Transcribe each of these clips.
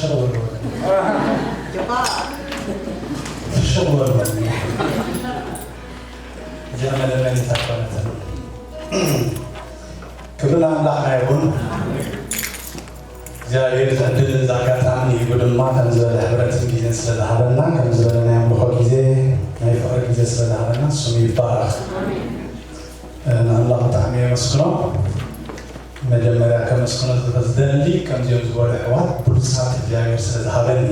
ሽቕ በሉ። ሽቕ በሉ። እዚኣ መለመኒት ኣይኮነትን። ክብሪ ንኣምላኽና ይኹን። እግዚኣብሔር እዚ ዕድል እዚ ኣጋጣሚ ሂቡ ድማ ከምዚ ዝበለ ሕብረትን ግዜን ስለ ዝሃበና፣ ከምዚ ዝበለ ናይ ኣምልኾ ግዜ፣ ናይ ፍቕሪ ግዜ ስለ ዝሃበና ስሙ ይባረኽ። ንኣምላኽ ብጣዕሚ የመስግኖ። መጀመርያ ከመስግኖ ዝደሊ ከምዚኦም ዝበሉ ኣሕዋት ብሉጻት እግዚኣብሔር ስለ ዝሃበኒ።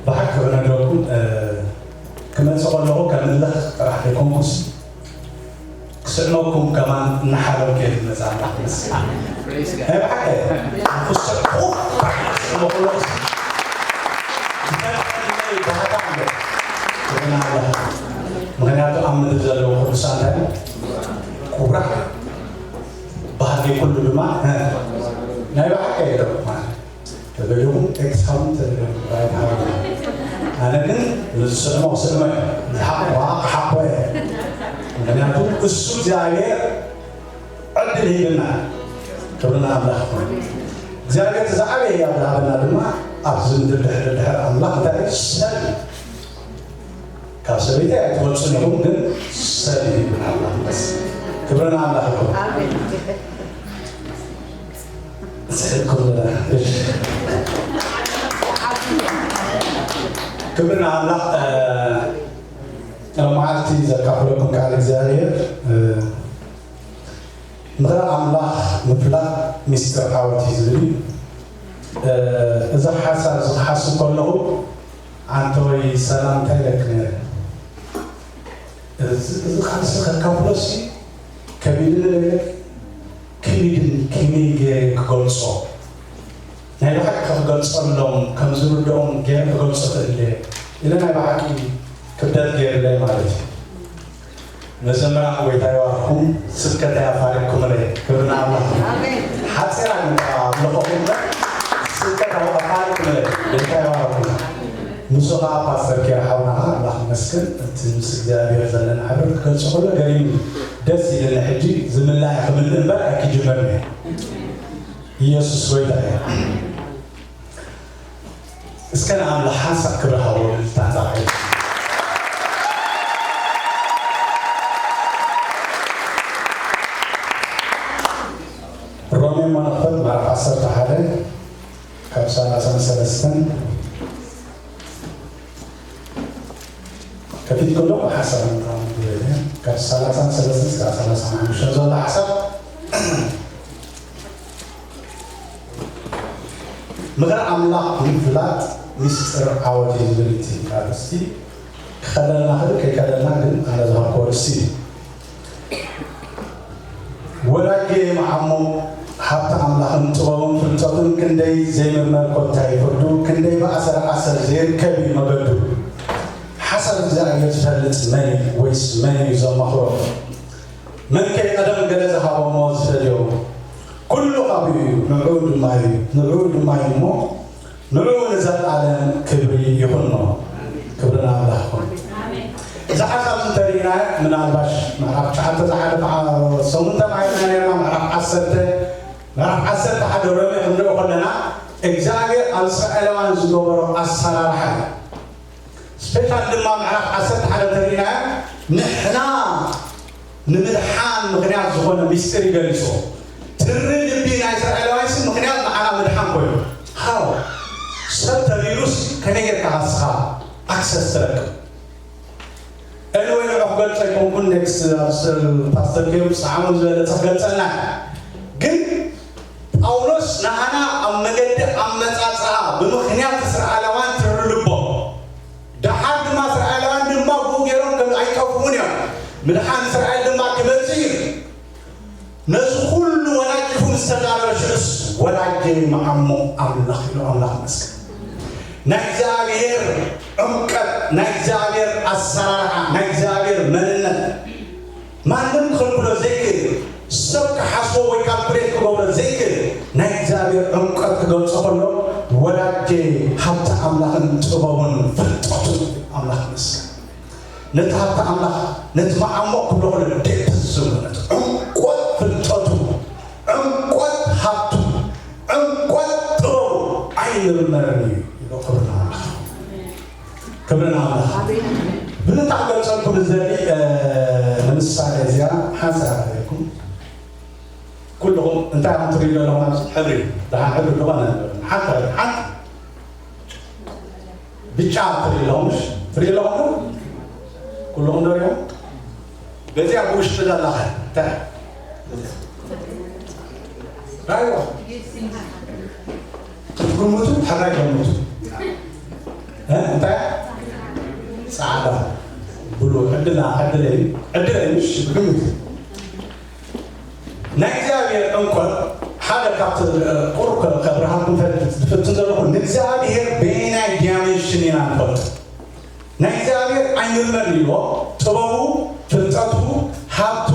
ብሓቂ ክነግረኩም፣ እ፣ ክመጽእ ከለኹ ከምልኽ ጥራሕ ዘይኮንኩስ ክስዕመኩም ከማን እናሓለምኩ እየ ዝመጽእ። ኣምላኽ ይመስገን። ናይ ብሓቂ ክስዕምኹ ክስዕምኹ ዝፈጥረለይ ባህታ ኣሎ። ክብሪ ንኣምላኽ። ምኽንያቱ ኣብ ምድሪ ዘለዉ ቅዱሳን እንታይ እዮም? ክቡራት እዮም። ባህጊ ኩሉ ድማ፣ እ፣ ናይ ብሓቂ እዮም ማለት ተደሊኹም ኤክሳውን ተደሊኹም ራይት ሃው። ኣነ ግን ንዝስዕሞ ክስዕሞ እየ፣ ዝሓቆ ከዓ ክሓቆ እየ። ምኽንያቱ እሱ እግዚኣብሔር ዕድል ሂብና። ክብሪ ንኣምላኽ ይኹን። እግዚኣብሔር ዝዓበየ ህያብ ዝሃበና ድማ ኣብዚ ምድሪ ድሕሪ ድሕሪ ኣምላኽ እንታይ እዩ? ሰብ እዩ። ካብ ሰበይቲ ኣይትበልጹን ኢኹም፣ ግን ሰብ እዩ ይብል ኣምላኽ። በስ ክብሪ ንኣምላኽ ይኹን። ኣሜን። ስሕልኩም ዶ? እሺ። ክብሪ ንኣምላኽ። እ፣ ሎማዓልቲ ዘካፍለኩም ቃል እግዚኣብሔር፣ እ፣ ምኽሪ ኣምላኽ ምፍላጥ ሚስጥር ዓወት እዩ ዝብል እዩ። እ፣ እዚ ሓሳብ እዚ ክሓስብ ከለኹ፣ ኣንተ ወይ ሰላም እንታይ ኢለክ ነይረ? እዚ፣ እዚ ቃልሲ ከካፍሎሲ ከቢድኒ ዶ ኢለ፣ ከቢድኒ፣ ከመይ ገይረ ክገልጾ? ናይ ብሓቂ ክገልጸሎም፣ ከም ዝርድኦም ገይረ ክገልጾ ክእል እየ ኢለ ናይ ብሓቂ ክብደት ገይርለይ ማለት እዩ። መዘምራን ጎይታ ይባርኩም፣ ስብከት ኣፋሪቅኩምለይ። ክብሪ ንኣምላኽ። ኣሜን። ሓጺራ ግን ካብ ኣምልኾ እምበር ስብከት ኣፋሪቅኩምለይ። ጎይታ ይባርኩም። ንሱ ኸዓ ፓስተር ኬር ሓውና ኸዓ ኣምላኽ ይመስገን፣ እቲ ምስ እግዚኣብሔር ዘለና ሕብረት ክገልጾ ከሎ ገሪሙ ደስ ኢልኒ። ሕጂ ዝምላይ ክምልእ እምበር ኣይክጅመርን እየ። ኢየሱስ ጎይታ እዩ። እስከ ንኣምላኽ ሓንሳእ ክብሪ ሃቦ፣ እልልታ ንባዕሉ። ሮሜ እሞ ንኽፈት ምዕራፍ ዓሰርተ ሓደ ካብ ሰላሳን ሰለስተን ከፊት ከሎ ሓሳብ ምጥራም ይደልየ። ካብ ሰላሳን ሰለስተን እስካብ ሰላሳን ሓሙሽተን ዘሎ ሓሳብ ምኽሪ ኣምላኽ ምፍላጥ ሚስጥር ዓወት እዩ ዝብል እቲ ኣርእስቲ። ክኸደልና ክብል ከይከደልና ግን ኣነ ዝሃብክዎ ርእሲ እዩ። ወዳጄ መዓሞ፣ ሃብቲ ኣምላኽን ጥበቡን ፍልጠቱን ክንደይ ዘይምርመር ኮታ እዩ ፍርዱ፣ ክንደይ ብኣሰር ኣሰር ዘይርከብ እዩ መገዱ። ሓሳብ እግዚኣብሔር ዝፈልጥ መን እዩ? ወይስ መን እዩ ዘማኽሮ? መን ከ ቀደም ገለ ዝሃቦ እሞ ዝፈልዮ? ኩሉ ካብኡ እዩ፣ ንዕኡ ድማ እዩ፣ ንዕኡ ድማ እዩ እሞ፣ ንዕኡ ንዘለኣለም ክብሪ ይኹኖ። ክብሪ ንኣምላኽ ይኹን። እዚ ሓሳብ እንተሪእና፣ ምናልባሽ ምዕራፍ ትሽዓተ ዝሓለፈ ሰሙን ተማሂርና ነርና፣ ምዕራፍ ዓሰርተ፣ ምዕራፍ ዓሰርተ ሓደ ሮሜ ክንሪኦ ከለና፣ እግዚኣብሔር ኣብ እስራኤላውያን ዝገበሮ ኣሰራርሓ እዩ። ስፔሻል ድማ ምዕራፍ ዓሰርተ ሓደ እንተሪእናዮ፣ ንሕና ንምድሓን ምኽንያት ዝኾነ ምስጢር ይገልጾ። ትሪ ልቢ ናይ እስራኤላውያን ሲ ምኽንያት ንዓና ምድሓን ኮይኑ። ሃው? ሰብ ተሪሩስ ከመይ ጌርካ ንስኻ ኣክሰስ ትረክብ? ኤኒወይ፣ ንዑ ክገልጾ ኣይኮንኩን፣ ኔክስት ኣብ ስ-፣ ፓስተር ጌሩ ዝሰዓሞ ዝበለጸ ክገልጸልና። ግን ጳውሎስ ንዓና ኣብ መገዲ ኣመጻጽኣ ብምኽንያት እስራኤላውያን ትሪ ልቦም፣ ደሓር ድማ እስራኤላውያን ድማ ብኡ ገይሮም ከም ኣይጠፍኡን እዮም። ምድሓን እስራኤል ድማ ክመጽእ እዩ። ነዚ ኩሉ ወናጭፉ ምስ ተዛረበ ሽዑስ፣ "ወዳጀይ መዓሞ ኣምላኽ" ኢሉ ኣምላኽ መስገን። ናይ እግዚኣብሔር ዕምቀት፣ ናይ እግዚኣብሔር ኣሰራርሓ፣ ናይ እግዚኣብሔር መንነት ማንም ክኽልክሎ ዘይክእል፣ ሰብ ክሓስቦ ወይ ካልኩሌት ክገብሮ ዘይክእል ናይ እግዚኣብሔር ዕምቀት ክገልጾ ከሎ፣ "ወዳጀ ሃብቲ ኣምላኽን ጥበቡን ፍልጠቱን ኣምላኽ ይመስገን። ነቲ ሃብቲ ኣምላኽ፣ ነቲ መዓሙቕ ክብሎ ከሎ፣ ዴፕዝ ዝብሎ ነቲ ዕምቆት ፍልጠቱ፣ ዕምቆት ሃብቱ፣ ዕምቆት ጥበቡ ኣይ ይርመርን እዩ። ክብሪ ንኣምላኽ። ክብሪ ንኣምላኽ። ብምንታይ ክገልጸልኩም ዝደሊ፣ እ፣ ንምሳሌ እዚኣ ሓንሳብ ክህበኩም። ኩልኹም እንታይ ኢኹም ትርእዩ ዘለኹም ኣብዚ ሕብሪ? ደሓን ሕብሪ ዝኾነ ሓንቲ፣ ሓንቲ ብጫ ትርእዩ ኣለኹም፣ ምሽ? ትርእዩ ኣለኹም? ኩልኹም ዶ ሪኦም? በዚኣ ብውሽጢ ዘላ ኸ እንታይ? ራእይዋ። ክትግምቱ፣ ሕራይ ገምቱ። እ? እንታይ? ጻዕዳ። ብሉ፣ ዕድላ፣ ዕድለይ፣ ዕድለይ፣ ምሽ? ግምቱ። ናይ እግዚኣብሔር እንኮ ሓደ ካብቲ፣ እ፣ ቁሩብ ከ-፣ ከብርሃልኩም ፈ-፣ ዝፍትን ዘለኹ፣ ንእግዚኣብሔር በየናይ ዳይመንሽን ኢና ንፈልጦ? ናይ እግዚኣብሔር ኣይምርመርን ኢልዎ፣ ጥበቡ፣ ፍልጠቱ፣ ሃብቱ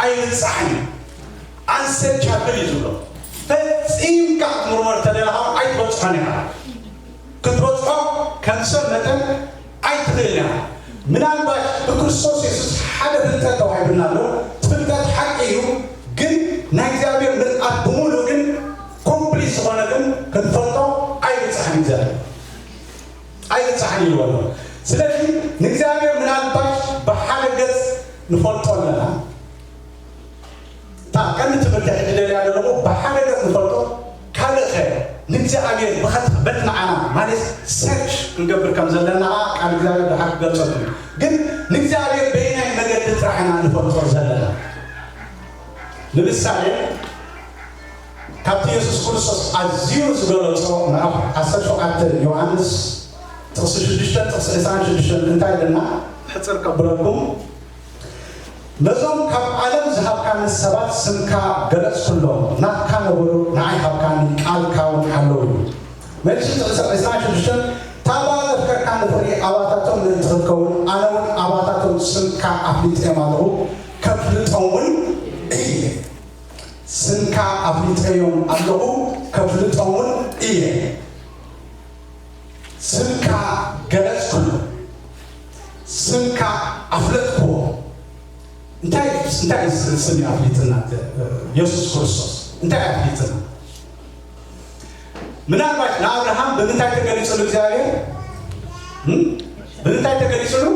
ኣይብጻሕን እዩ። Unsearchable እዩ ዝብሎ። ፈጺምካ ክትምርመር ተደለኻ ኣይትበጽሖን ኢኻ። ክትበጽሖ ከም ሰብ መጠን ኣይትኽእልን ኢኻ። ምናልባት ብክርስቶስ የሱስ ሓደ ፍልጠት ተዋሂቡና ኣሎ። እቲ ፍልጠት ሓቂ እዩ፣ ግን ናይ እግዚኣብሔር ምልኣት ብምሉእ ግን ኮምፕሊት ዝኾነ ግን ክንፈልጦ ኣይብጻሕን እግዚኣብሔር። ኣይብጻሕን ኢልዎ ኣሎ። ስለዚ ንእግዚኣብሔር ምናልባት ብሓደ ገጽ ንፈልጦ ኣለና። እታ ቀንዲ ትምህርቲ ሕጂ ደልያ ዘለኹ ብሓደ ገጽ ንፈልጦ፣ ካልእ ኸ ንእግዚኣብሔር ብኸት-፣ በቲ ንዓና ማለት ሰርች ክንገብር ከም ዘለና ኸዓ ቃል እግዚኣብሔር ድሓር ክገልጸልኩም እዩ። ግን ንእግዚኣብሔር በየናይ መገዲ ጥራሕ ኢና ንፈልጦ ዘለና? ንምሳሌ፣ ካብቲ የሱስ ክርስቶስ ኣዝዩ ዝገለጾ ምዕራፍ ዓሰርተ ሸውዓተ ዮሃንስ ጥቕሲ ሽዱሽተ ጥቕሲ ዕስራን ሽዱሽተን እንታይ ኢለና? ሕጽር ከብለኩም። ነዞም ካብ ዓለም ዝሃብካኒ ሰባት ስምካ ገለጽኩሎም፣ ናትካ ነበሩ፣ ንዓይ ሃብካኒ፣ ቃልካ እውን ሓለውኒ። መልሲ ጥቕሲ ዕስራን ሽዱሽተን፣ ታባ ዘፍቀርካኒ ፍቕሪ ኣባታቶም ምእንቲ ክትከውን፣ ኣነ እውን ኣባታቶም ስምካ ኣፍሊጠዮም ኣለኹ፣ ከፍልጦም እውን እየ። ስምካ ኣፍሊጠዮም ኣለኹ፣ ከፍልጦም እውን እየ። ስምካ ገለጽኩሉ፣ ስምካ ኣፍለጥኩዎ። እንታይ፣ እንታይ ስም እዩ ኣፍሊጥና? የሱስ ክርስቶስ እንታይ ኣፍሊጥና? ምናልባት ንኣብርሃም ብምንታይ ተገሊጹሉ እግዚኣብሔር? እም? ብምንታይ ተገሊጹሉ?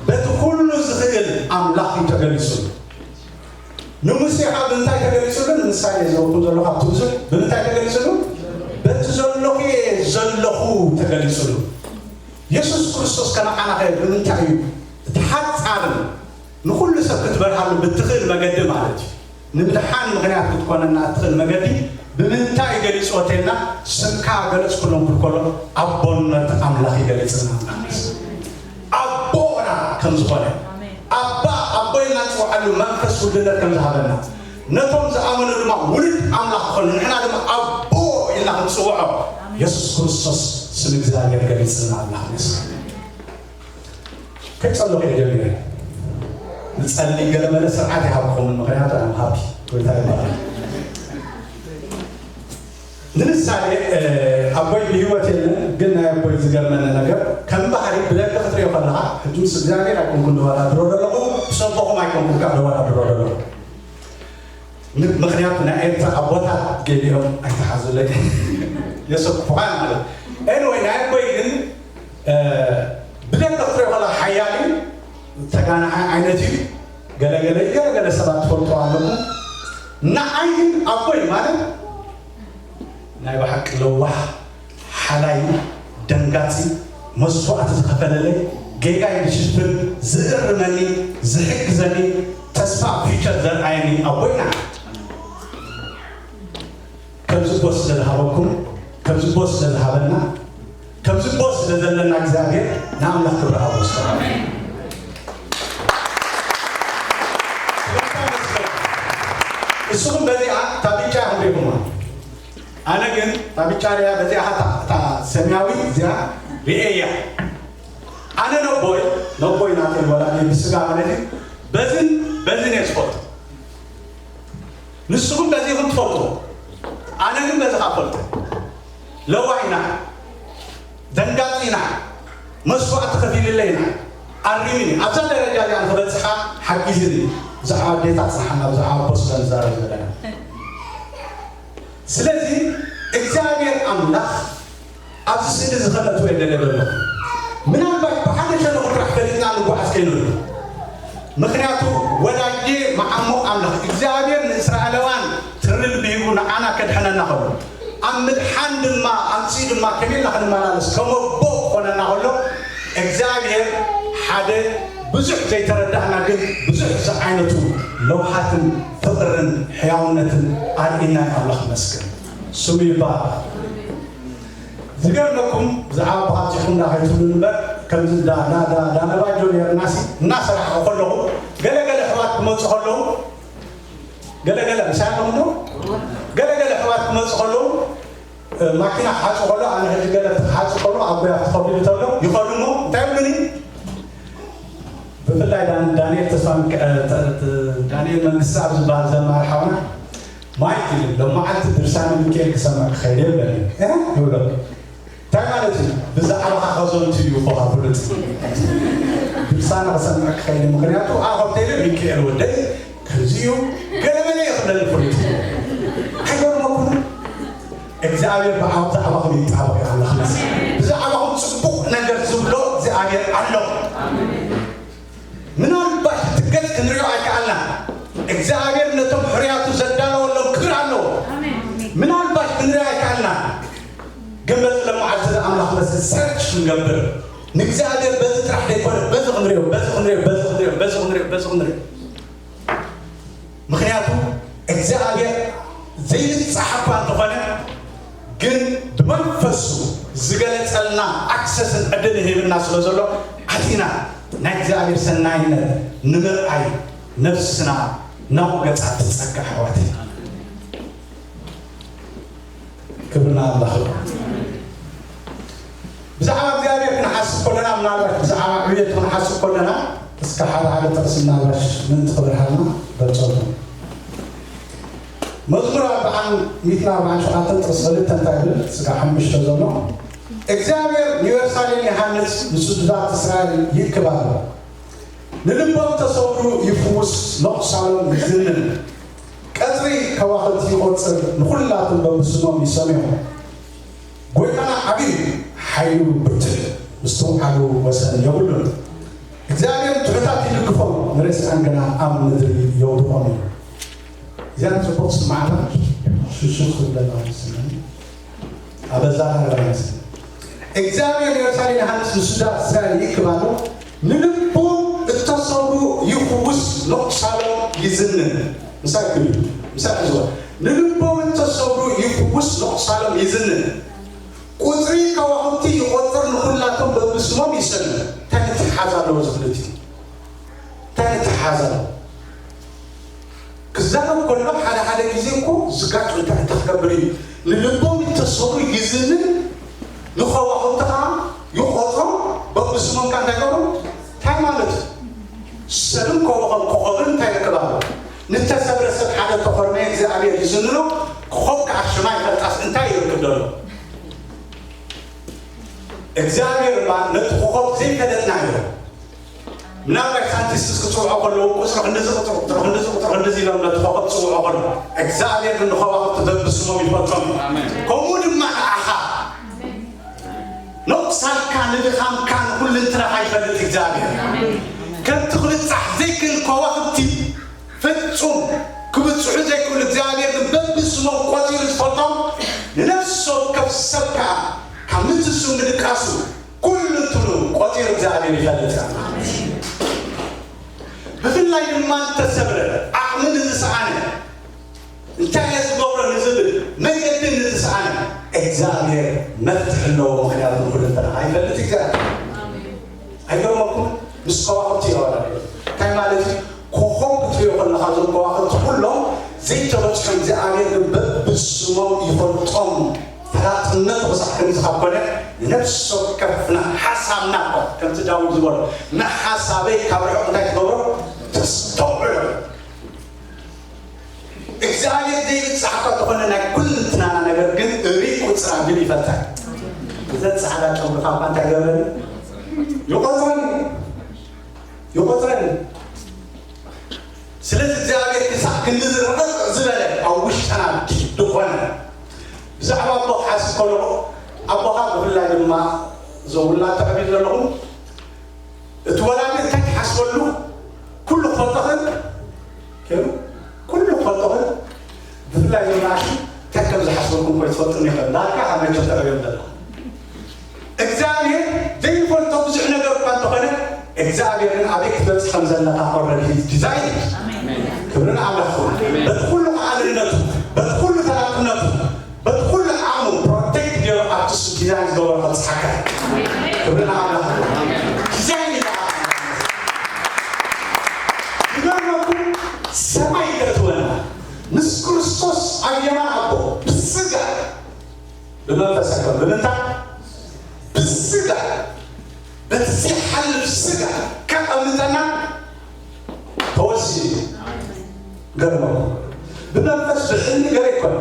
በቲ ኩሉ ዝኽእል ኣምላኽ እዩ ተገሊጹሉ። ንሙሴ ኸዓ ብምንታይ ተገሊጹሉ? ንምሳሌ ዝረኩም ዘለኹ ኣብቲ ብዙሕ ብምንታይ ተገሊጹሉ? በቲ ዘለኹ እየ ዘለኹ ተገሊጹሉ። የሱስ ክርስቶስ ከነዓናኸ ብምንታይ እዩ እቲ ሓጻርን ንኹሉ ሰብ ክትበርሃሉ ብትኽእል መገዲ ማለት እዩ? ንምድሓን ምኽንያት ክትኮነና እትኽእል መገዲ ብምንታይ ገሊጽዎ ተልና፣ ስምካ ገለጽኩሎም ክብል ከሎ ኣቦነት ኣምላኽ ይገልጽና ማለት እዩ። ኣቦና ከም ዝኾነ፣ ኣባ፣ ኣቦ ኢልና ንጽውዓሉ መንፈስ ውልድነት ከም ዝሃበና፣ ነቶም ዝኣመኑ ድማ ውሉድ ኣምላኽ ክኾኑ፣ ንሕና ድማ ኣቦ ኢልና ክንጽውዖ የሱስ ክርስቶስ ስም እግዚኣብሔር ገሊጽልና ኣምላኽ ይመስገን። ከይጸለኹ እየ ጀሚረ። ንጸሊ ገለ መለ ስርዓት ይሃብኩምን፣ ምኽንያቱ ኣም ሃፒ ጎይታ ይባረክ። ንምሳሌ፣ እ፣ ኣቦይ ብህይወት የለን፣ ግን ናይ ኣቦይ ዝገርመኒ ነገር፣ ከም ባህሪ ብደገ ክትሪኦ ከለኻ፣ ሕጂ ምስ እግዚኣብሔር ኣይኮንኩን ደወዳድሮ ዘለኹ፣ ምስ ኣቦኹም ኣይኮንኩን ከዓ ደወዳድሮ ዘለኹ። ን-፣ ምኽንያቱ ናይ ኤርትራ ኣቦታት ገሊኦም ኣይተሓዙለይ። የሰክፉኻ ማለት። ኤኒወይ፣ ናይ ኣቦይ ግን፣ እ፣ ብደገ ክትሪኦ ከለኻ ሓያል እዩ፣ ተጋናሓይ ዓይነት እዩ። ገለ ገለ ገለ ገለ ሰባት ትፈልጡ ኣለኹም። ንዓይ ግን ኣቦይ ማለት ናይ ብሓቂ ለዋህ፣ ሓላይ፣ ደንጋጺ፣ መስዋእቲ ዝኸፈለለይ፣ ጌጋይ ዝሽፍን፣ ዝእርመኒ፣ ዝሕግዘኒ፣ ተስፋ ፊቸር ዘርኣየኒ ኣቦይ ንዓይ። ከምዚ ቦስ ስለ ዝሃበኩም፣ ከምዚ ቦስ ስለ ዝሃበና፣ ከምዚ ቦስ ስለ ዘለና እግዚኣብሔር ንኣምላኽ ክብሪ ሃቦ። እስኹም በዚኣ እታ ብጫ ኢኹም ሪኢኹማ። ኣነ ግን እታ ብጫ ሪኣ በዚኣ እታ፣ እታ ሰማያዊት እዚኣ ሪኤያ። ኣነ ነቦይ፣ ነቦይ ናተይ ወላዲ ብስጋ ማለት እዩ፣ በዝን በዝን እየ ዝፈልጦ። ንስኹም በዚኹም ትፈልጡ፣ ኣነ ግን በዚ ኸኣ ፈልጠ። ለዋህ ኢና፣ ደንጋጺ ኢና፣ መስዋእቲ ከፊልለይ ኢና፣ ኣሪምኒ፣ ኣብዛ ደረጃ እዚኣ ንኽበጽሓ ሓጊዝኒ። ብዛዕባ ኣዴታት ጽንሓና፣ ብዛዕባ ኣቦ ስለ ንዛረብ ዘለና። ስለዚ እግዚኣብሔር ኣምላኽ ዝኸነቱ የደለ ዘሎ። ምናልባት ብሓደ ሸነኹ ጥራሕ ፈሊጥና ንጓዓዝ ከይንህሉ። ምኽንያቱ ወዳጄ መዓሙቕ ኣምላኽ እግዚኣብሔር ንእስራኤላውያን ትርልቢ ሂቡ ንዓና ከድሕነና ከሎ፣ ኣብ ምድሓን ድማ ኣምጺኡ ድማ ከመይ ኢልና ክንመላለስ ከም ኣቦ ክኾነና ከሎ፣ እግዚኣብሔር ሓደ ብዙሕ ዘይተረዳእና ግን ብዙሕ ዝዓይነቱ ለውሃትን ፍቕርን ሕያውነትን ኣርእና እዩ። ኣምላኽ ይመስገን፣ ስሙ ይባረኽ። ዝገርመኩም ብዛዕባ ኣቦኻትኩም እንዳ ከይትብሉ እምበር፣ ከምዚ እንዳ እንዳ እንዳ እንዳ ነባጆ ነርናሲ እናሰራሕኩ ከለኹ፣ ገለ ገለ ኣሕዋት ክመጹ ከለዉ፣ ገለ ገለ ምሳይ ኣለኹም ዶ? ገለ ገለ ኣሕዋት ክመጹ ከለዉ፣ እ፣ ማኪና ክሓጹ ከሎ፣ ኣነ ሕጂ ገለ ክሓጹ ከሎ፣ ኣቦይ ኣብቲ ከቢዱ ተሎ ይኸዱ እሞ እንታይ ይብሉኒ? ብፍላይ ዳን-፣ ዳንኤል ተስፋ ሚካ-፣ እ፣ ተ-፣ ተ-፣ ዳንኤል መንግስቲ ኣብ ዝበሃል ዘማሪ ሓውና፣ ማይክ ይብል፣ ሎማዓንቲ ድርሳነ ሚካኤል ክሰምዕ ክኸይደ ይብለኒ። እ? ይብሎ። እንታይ ማለት እዩ? ብዛዕባኻ ከዘንቱ እዩ እኮ ፍሉጥ። ድርሳነ ክሰምዕ ክኸይደ፣ ምኽንያቱ፣ "ኣ፣ ሆቴል ሚካኤል ወደይ ከምዚ እዩ፣ ገለመለ እዩ" ክብለኒ ፍሉጥ እዩ። ኣይገርመኩምን? እግዚኣብሔር ብዓ-፣ ብዛዕባኹም ይጣበቕ ኣሎ። ብዛዕባኹም ጽቡቕ ነገር ዝብሎ እግዚኣብሔር ኣሎ። ምናልባት እቲ ገጽ ክንሪኦ ኣይከኣልናን። እግዚኣብሔር ነቶም ሕሩያቱ ዘዳለወሎም ክብሪ ኣለዎ። ኣሜን። ምናልባት ክንሪኦ ኣይከኣልናን። ግን በዚ ለመዓልቲ እዚ ኣምላኽ መስል ሰርች ክንገብር ንእግዚኣብሔር በዚ ጥራሕ ዘይኮነ በዚ ክንሪኦ፣ በዚ ክንሪኦ፣ በዚ ክንሪኦ፣ በዚ ክንሪኦ፣ በዚ ክንሪኦ። ምኽንያቱ እግዚኣብሔር ዘይንጻሕ እኳ እንተኾነ፣ ግን ብመንፈሱ ዝገለጸልና ኣክሰስን ዕድልን ሂብና ስለ ዘሎ፣ ኣቲና ናይ እግዚኣብሔር ሰናይነት ንምርኣይ ነፍስና ናብኡ ገጻ ትጸግዕ፣ ኣሕዋተይ። ክብሪ ንኣምላኽ ይኹን። ብዛዕባ እግዚኣብሔር ክንሓስብ ከለና፣ ምናልባት ብዛዕባ ዕብየት ክንሓስብ ከለና፣ እስከ ሓደ ሓደ ጥቕሲ ምናልባት ምእንቲ ክበርሃልና በጸሉ። መዝሙር ኣርብዓን ሚእትን ኣርብዓን ሸውዓተን ጥቕሲ ክልተ እንታይ ይብል? ስጋ ሓሙሽተ ዘሎ፣ እግዚኣብሔር ንኢየሩሳሌም ይሃንጽ፣ ንስድታት እስራኤል ይእክብ ኣሎ። ንልቦም ተሰብሩ ይፍውስ፣ ነቑሳሎም ይዝንን። ቀጽሪ ከዋኽብቲ ይቖጽር፣ ንኹላቶም በብስሞም ይሰምዮም። ጎይታና ዓቢ እዩ፣ ሓይሉ ብርቱዕ እዩ፣ ምስትውዓሉ ወሰን የብሉን። እግዚኣብሔር ንትሑታት ይድግፎም፣ ንረሲኣን ግና ኣብ ምድሪ የውድቖም እዩ። እዚኣ ጽቡቕ ስማዕና፣ ሽሹ ክብለና ይመስለኒ። ኣበዛ ነገር ይመስለኒ። እግዚኣብሔር ንኢየሩሳሌም ይሃንጽ፣ ንስድታት እስራኤል ይእክብ ኣሎ። ንልቦም እተሰብሩ ይፍውስ፣ ነቑሳሎም ይዝንን። ምሳይ ክብል፣ ምሳይ ክዝወር። ንልቦም እተሰብሩ ይፍውስ፣ ነቑሳሎም ይዝንን። ቁጽሪ ከዋኽብቲ ይቖጽር፣ ንኹላቶም በብስሞም ይሰምዮም። እንታይ ምትሕሓዝ ኣለዎ እዚ ክልቲኡ? እንታይ ምትሕሓዝ ኣለዎ? ክዛረብ ከሎ ሓደ ሓደ ግዜ እኮ ዝጋጭ እንታይ እንታይ ክገብር እዩ? ንልቦም እተሰብሩ ይዝንን፣ ንኸዋኽብቲ ኸዓ ይቖጽሮም፣ በብስሞም ከ እንታይ ይገብሮም? እንታይ ማለት እዩ? ሰብን ኮኸብን፣ ኮኸብን እንታይ ይርክብ ኣሎ? ንተሰብረ ሰብ ሓደ ተኾርመየ እግዚኣብሔር ይዝንኖ፣ ኮኸብ ከኣ ሽማ ይፈልጣስ እንታይ ይርክብ ዘሎ? እግዚኣብሔር እባ ነቲ ኮኸብ ዘይፈለጥናዮ፣ ምናልባት ሳይንቲስትስ ክጽውዖ ከለዉ ቁጽሪ ክንድዚ፣ ቁጽሪ፣ ቁጽሪ ክንድዚ፣ ቁጽሪ ክንድዚ ኢሎም ነቲ ኮኸብ ክጽውዖ ከለዉ፣ እግዚኣብሔር ግን ንኸዋኽብቲ በብስሞም ይፈልጦም እዩ። ኣሜን። ከምኡ ድማ ንዓኻ፣ ነቑሳልካ፣ ንድኻምካ፣ ንኹልንትናኻ ይፈልጥ እግዚኣብሔር። ከምቲ ክብጻሕ ዘይክእል ከዋኽብቲ ፍጹም ክብጽሑ ዘይክእሉ እግዚኣብሔር ግን በብስሞም ቆጺሩ ዝፈልጦም፣ ንነፍሲ ወከፍ ሰብ ከኣ ካብ ምንትሱ ምድቃሱ ኩሉ እንትኑ ቆጺሩ እግዚኣብሔር ይፈልጥ። ብፍላይ ድማ እንተሰብረ፣ ዓቕሚ ንዝሰኣነ፣ እንታይ እየ ዝገብሮ ንዝብል፣ መገዲ ንዝሰኣነ እግዚኣብሔር መፍትሒ ኣለዎ። ምኽንያቱ ንኹሉ እንተና ኣይፈልጥ እግዚኣብሔር። ኣይገርመኩም? ምስ ከዋኽብቲ ይዋዳደር። እንታይ ማለት እዩ? ኮኾብ ክትሪኦ ከለኻ፣ እዞም ከዋኽብቲ ኩሎም ዘይተበጽሑ እግዚኣብሔር ግን በብስሞም ይፈልጦም። ፈላጥነቱ ክሳዕ ክንዚ ካብ ኮነ፣ ንነፍሲ ወከፍና ሓሳብና እኮ፣ ከምቲ ዳዊት ዝበሎ፣ "ንሓሳበይ ካብ ርሑቕ እንታይ ትገብሮ? ተስተውዕሎ." እግዚኣብሔር ዘይብጻሕ እኳ እንተኾነ፣ ናይ ኩልንትናና ነገር ግን ርኢቑ ቁጽራ ግን ይፈልጣ። እዘን ጻዕዳ ጨጉርኻ እኳ እንታይ ገብረኒ? ይቖጽረኒ። ይቖጽረኒ። ስለዚ እግዚኣብሔር ክሳዕ ክንዲ ዝርቕቕ ዝበለ ኣብ ውሽጥና ድኾነ ብዛዕባ ኣቦ ክሓስብ ከለኹ፣ ኣቦኻ ብፍላይ ድማ እዞም ውላድ ተዕብዩ ዘለኹም እቲ ወላዲ እንታይ ትሓስበሉ ኩሉ ክፈልጦ ክእል ከይኑ ኩሉ ክፈልጦ ክእል ብፍላይ እዞም ንኣሽቱ እንታይ ከም ዝሓስበልኩም ኮይ ትፈልጡ ይኽእል ዳርካ ካብ መቸም ተዕብዮም ዘላ እግዚኣብሔር ዘይፈልጦ ብዙሕ ነገር እኳ እንተኾነ እግዚኣብሔር ግን ኣበይ ክትበፅሕ ከም ዘለካ ኦረዲ ዲዛይን ክብርን ኣምላኽ በቲ ኩሉ ከኣልነቱ በቲ ኩሉ ተላጥነቱ በቲ ኩሉ ዓቕሙ ፕሮቴክት ገይሩ ኣብቲ እሱ ዲዛይን ዝገበሮ ከብፅሓካ ክብርን ኣምላኽ ዲዛይን ይበሃል ዝገርመኩም ሰማይ ይተእትወና ምስ ክርስቶስ ኣብ የማን ኣቦ ብስጋ ብመንፈስ ኣይኮን ብምንታይ ብስጋ በቲ ዘይሓልፍ ስጋ ከቐምጠና ተወሲኑ ገርመ ብመንፈስ ብሕልሚ ገለ ይኮነ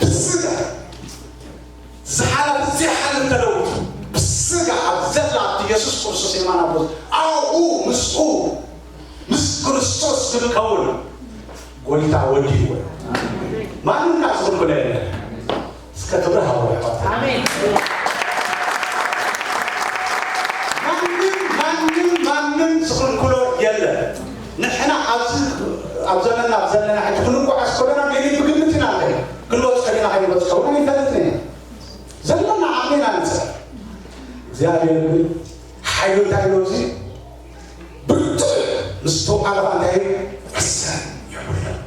ብስጋ ዝሓለፍ ዘይሓልፍ ተለውጡ ብስጋ ኣብ ዘላ ኣብቲ የሱስ ክርስቶስ የማና ቦት ኣብኡ ምስኡ ምስ ክርስቶስ ክንከውን ጎይታ ወዲእዎ እዩ። ማንም ካብ ዝኽልክሎ የለን። እስከ ክብሪ ሃቦ ኣሕዋት። ኣሜን። ማንም ማንም ማንም ዝኽልክሎ የለን። ንሕና ኣብዚ ኣብ ዘመንና ኣብ ዘለና ሕጂ ክንጓዓዝ ከለና ገሊኡ ብግምት ኢና ንኸይድ። ክንበፅሖ ዲና ከይንበፅሖ እውን ኣይንፈልጥን ኢና። ዘለና ዓቕሚ ኢና ንፅዕር። እግዚኣብሔር ግን ሓይሉ እንታይ ኢሉ እዚ ብርቱዕ ምስትውዓል ኸዓ እንታይ እዩ? ሕሰን የብሉን።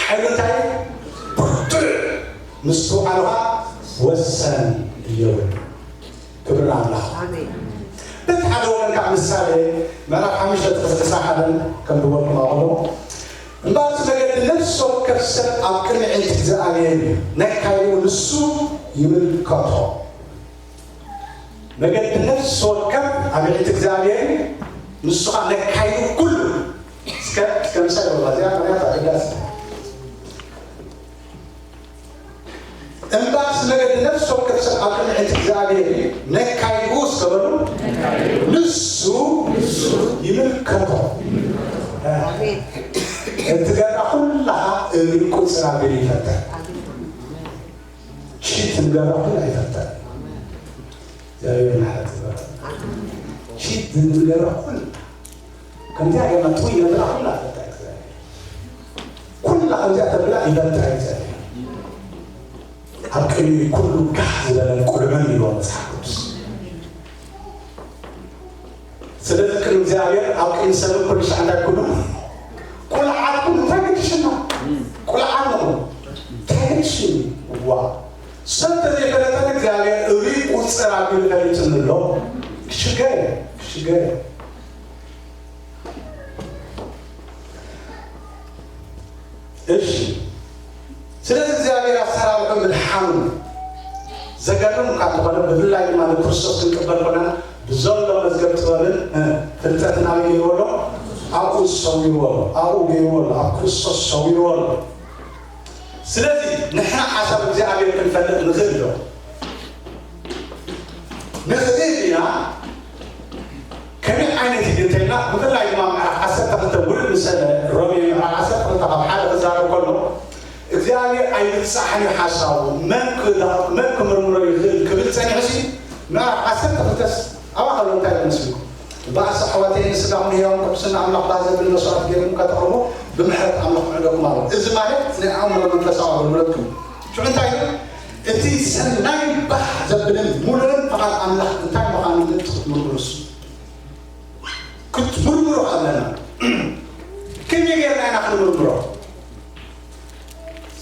ሓይሉ እንታይ እዩ? ብርቱዕ ምስትውዓል ኸዓ ወሰን የብሉን። ክብሪ ንኣምላኽ። ኣሜን። በቲ ሓደ ወገን ከዓ ምሳሌ ምዕራፍ ሓሙሽተ ጥቕሲ ዕስራን ሓደን ከም ዝበልኩም ኣቕርቦ እምበኣር እቲ መገዲ ነፍሲ ወከፍ ሰብ ኣብ ቅድሚ ዓይንቲ እግዚኣብሔር እዩ ነካይዱ ንሱ ይምልከቶ መገዲ ነፍሲ ወከፍ ኣብ ዕልቲ እግዚኣብሔር ንሱ ኸዓ ነካይዱ ኩሉ እስከ እስከ ምሳሌ ወላ እዚኣ ምኽንያት ኣገዳሲ እምባስ መገዲ ነፍሲ ወከፍ ሰብ ኣብ ቅድሚ ዕልቲ እግዚኣብሔር እዩ ነካይዱ እስከ በሉ ንሱ ይምልከቶ እቲ ገዛ ኩላኻ እግሪ ቁፅር ኣቢሉ ይፈተን ቺት ንገራ ኩላ ይፈታ። እግዚኣብሔር ምሕረት ይበራ። ቺት ንገራ ኩላ ከምዚኣ ገና ጥይ ነብራ ኩላ ፈታ እግዚኣብሔር። ኩላ ከምዚኣ ተብላ ይፈታ እግዚኣብሔር። ኣብ ቅድሚ ኩሉ ጋሕ ዝበለን ቁልዑን ይብሎ መጽሓፍ ቅዱስ። ስለዚ ቅድሚ እግዚኣብሔር ኣብ ቅድሚ ሰብን ኩሉ ሻዕ እንታይ ኩሉ ቁልዓት ኩሉ እንታይ ገድሽና ቁልዓት ነው እንታይ ገድሽኒ ዋ ሰብ ተዘይፈለጠን እግዚኣብሔር እብይ ቁፅር ኣቢሉ ፈሊጥኒ ኣሎ ክሽገር ክሽገር እሺ ስለዚ እግዚኣብሔር ኣሰራርሑ ምድሓኑ ዘገርም ካብ ዝኾነ ብፍላይ ድማ ንክርስቶስ ክንቅበል ኮና ብዘሎ መዝገብ ጥበብን ፍልጠትን ኣበይ ገይርዎ ኣሎ ኣብኡ ዝሰዊርዎ ኣሎ ኣብኡ ገይርዎ ኣሎ ኣብ ክርስቶስ ሰዊርዎ ኣሎ ስለዚ ንሕና ሓሳብ እግዚኣብሔር ክንፈልጥ ንኽእል ዶ ንኽእል ኢና ከመይ ዓይነት እዩ እንተልና ብፍላይ ድማ ምዕራፍ ዓሰርተ ክልተ ውርድ ምስ በለ ሮሜ ምዕራፍ ዓሰርተ ክልተ ካብ ሓደ ክዛረብ ከሎ እግዚኣብሔር ኣይብጻሕን እዩ ሓሳቡ መን ክዳ- መን ክምርምሮ ይኽእል ክብል ጸኒሑሲ ምዕራፍ ዓሰርተ ክልተስ ኣብኣ ከሎ እንታይ ይመስልኩም ባእሲ ኣሕዋተይ ንስጋኹም ህያውን ቅዱስን ኣምላኽ ባህ ዘብል መስዋዕቲ ገይርኩም ከተቕርቡ ብምሕረት ኣምላኽ ክዕደኩም ኣለዎ እዚ ማለት ናይ ኣእምሮ መንፈሳዊ ኣገልግሎትኩም ሽዑ እንታይ እዩ እቲ ሰናይ ባህ ዘብልን ሙሉእን ፍቓድ ኣምላኽ እንታይ ምዃኑ ምእንቲ ክትምርምሩስ ክትምርምሮ ኣለና ከመይ ጌርና ኢና ክንምርምሮ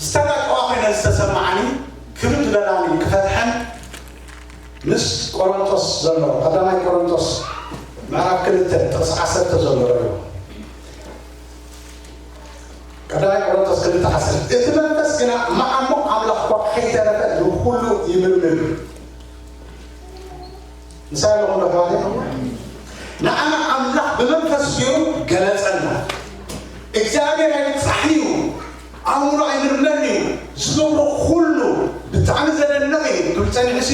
ዝተጋጨዋ ኮይነ ዝተሰማዓኒ ክብድ በላኒ ክፈትሐን ምስ ቆሮንቶስ ዘሎ ቀዳማይ ቆሮንቶስ ምዕራፍ ክልተ ጥቕሲ ዓሰርተ ዘሎ ርዮ ቀዳማይ ቆሮንቶስ ክልተ ዓሰርተ እቲ መንፈስ ግና መዓሙቕ ኣምላኽ እኳ ከይተረፈ ንኹሉ ይምርምር ምሳሌ ኹሉ ኣሕዋተይ ንዓና ኣምላኽ ብመንፈስ ገይሩ ገለጸልና እግዚኣብሔር ኣይብጻሕን እዩ ኣእምሮ ኣይምርመርን እዩ ዝገብሮ ኩሉ ብጣዕሚ ዘደንቕ እዩ ክብል ጸኒሑሲ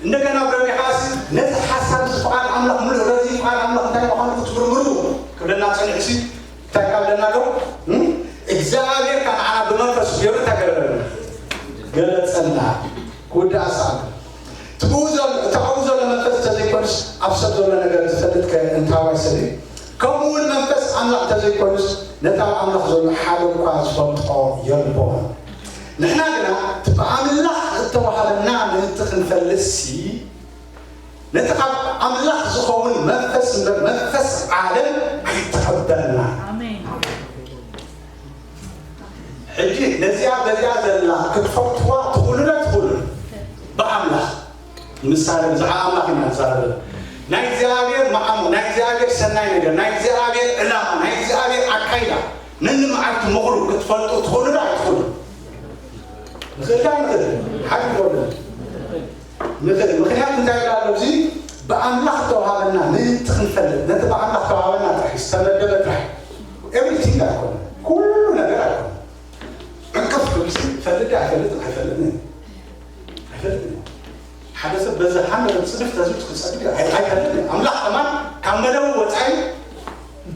እንደገና ብረቢኻሲ ነቲ ሓሳብ እዚ ፍቓድ ኣምላኽ ምሉእ ረዚ ፍቓድ ኣምላኽ እንታይ ምዃኑ ክትምርምሩ ክብለና ጸኒሑሲ እንታይ ካብ ለና ዶ እግዚኣብሔር ካብ ንዓና ብመንፈስ ገይሩ እንታይ ገለጸልና ገለጸልና ክውዳእ ኣሰኣሉ። እቲ ብኡ ዘሎ እቲ ኣብኡ ዘሎ መንፈስ እንተዘይኮኑስ ኣብ ሰብ ዘሎ ነገር ዝፈልጥ ከ እንታዋይ ሰብ እዩ? ከምኡ እውን መንፈስ ኣምላኽ እንተዘይኮኑስ ነቲ ኣብ ኣምላኽ ዘሎ ሓደ እኳ ዝፈልጦ የልቦን። ንሕና ግና እቲ ብኣምላኽ እተዋህበና ምእንቲ ክንፈልጥሲ ነቲ ካብ ኣምላኽ ዝኸውን መንፈስ እምበር መንፈስ ዓለም ኣይተቐበልና። ኣሜን። ሕጂ ነዚኣ በዚኣ ዘላ ክትፈትዋ ትኽእሉ ዶ ትኽእሉ? ብኣምላኽ ምሳሌ ብዛዕባ ኣምላኽ ኢና ንዛረብ። ናይ እግዚኣብሔር መዓሙ ናይ እግዚኣብሔር ሰናይ ነገር ናይ እግዚኣብሔር ዕላማ ናይ እግዚኣብሔር ኣካይዳ ነንመዓልቲ ምኽሩ ክትፈልጡ ትኽእሉ ዶ ኣይትኽእሉ? ንኽእል ዶ ኣይንኽእል? ሓቂ ይገብረና። ንኽእል። ምኽንያቱ እንታይ ይብል ኣሎ? እዚ ብኣምላኽ ዝተዋሃበና ምእንቲ ክንፈልጥ፣ ነቲ ብኣምላኽ ዝተዋሃበና ጥራሕ ዝተመደበ ጥራሕ። ኤቭሪቲንግ ኣይኮነ፣ ኩሉ ነገር ኣይኮነ። ዕቅፍ ክብልሲ ይፈልጥ ዶ ኣይፈልጥን? ኣይፈልጥን። ኣይፈልጥን። ሓደ ሰብ በዚ ሃንደበት ጽድፍ ተዝብት ክጸድቅ ኣይ- ኣይፈልጥን። ኣምላኽ ከማን ካብ መደቡ ወጻኢ፣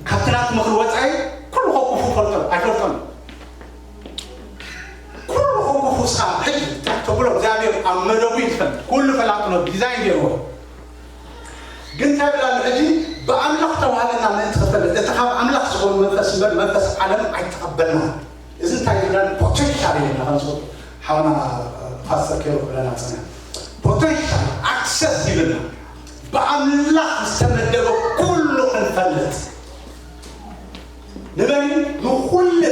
ካብቲ ናቱ ምኽሪ ወጻኢ ኩሉ ከኩፉ ፈልጦ ኣይፈልጦን። ኩሉ ከኩፉ ስኻ ሕጂ እንታይ ተብሎ እግዚኣብሔር ኣብ መደቡ ይፈልጥ። ኩሉ ፈላጡ ነው ዲዛይን ገይርዎ። ግን እንታይ ብላ ኣሎ ሕጂ ብኣምላኽ ተዋህበና ምእንቲ ክፈልጥ እቲ ካብ ኣምላኽ ዝኾኑ መንፈስ እምበር መንፈስ ዓለም ኣይተቐበልና። እዚ እንታይ ዝብለን ፖቴንሻል እዩ ኢልና ከም ዝፈልጡ ሓውና ፓስተር ኬሮ ክብለና ጽንያ። ፖቴንሻል ኣክሰስ ይብልና ብኣምላኽ ዝተመደበ ኩሉ ክንፈልጥ ንበኒ ንኹልና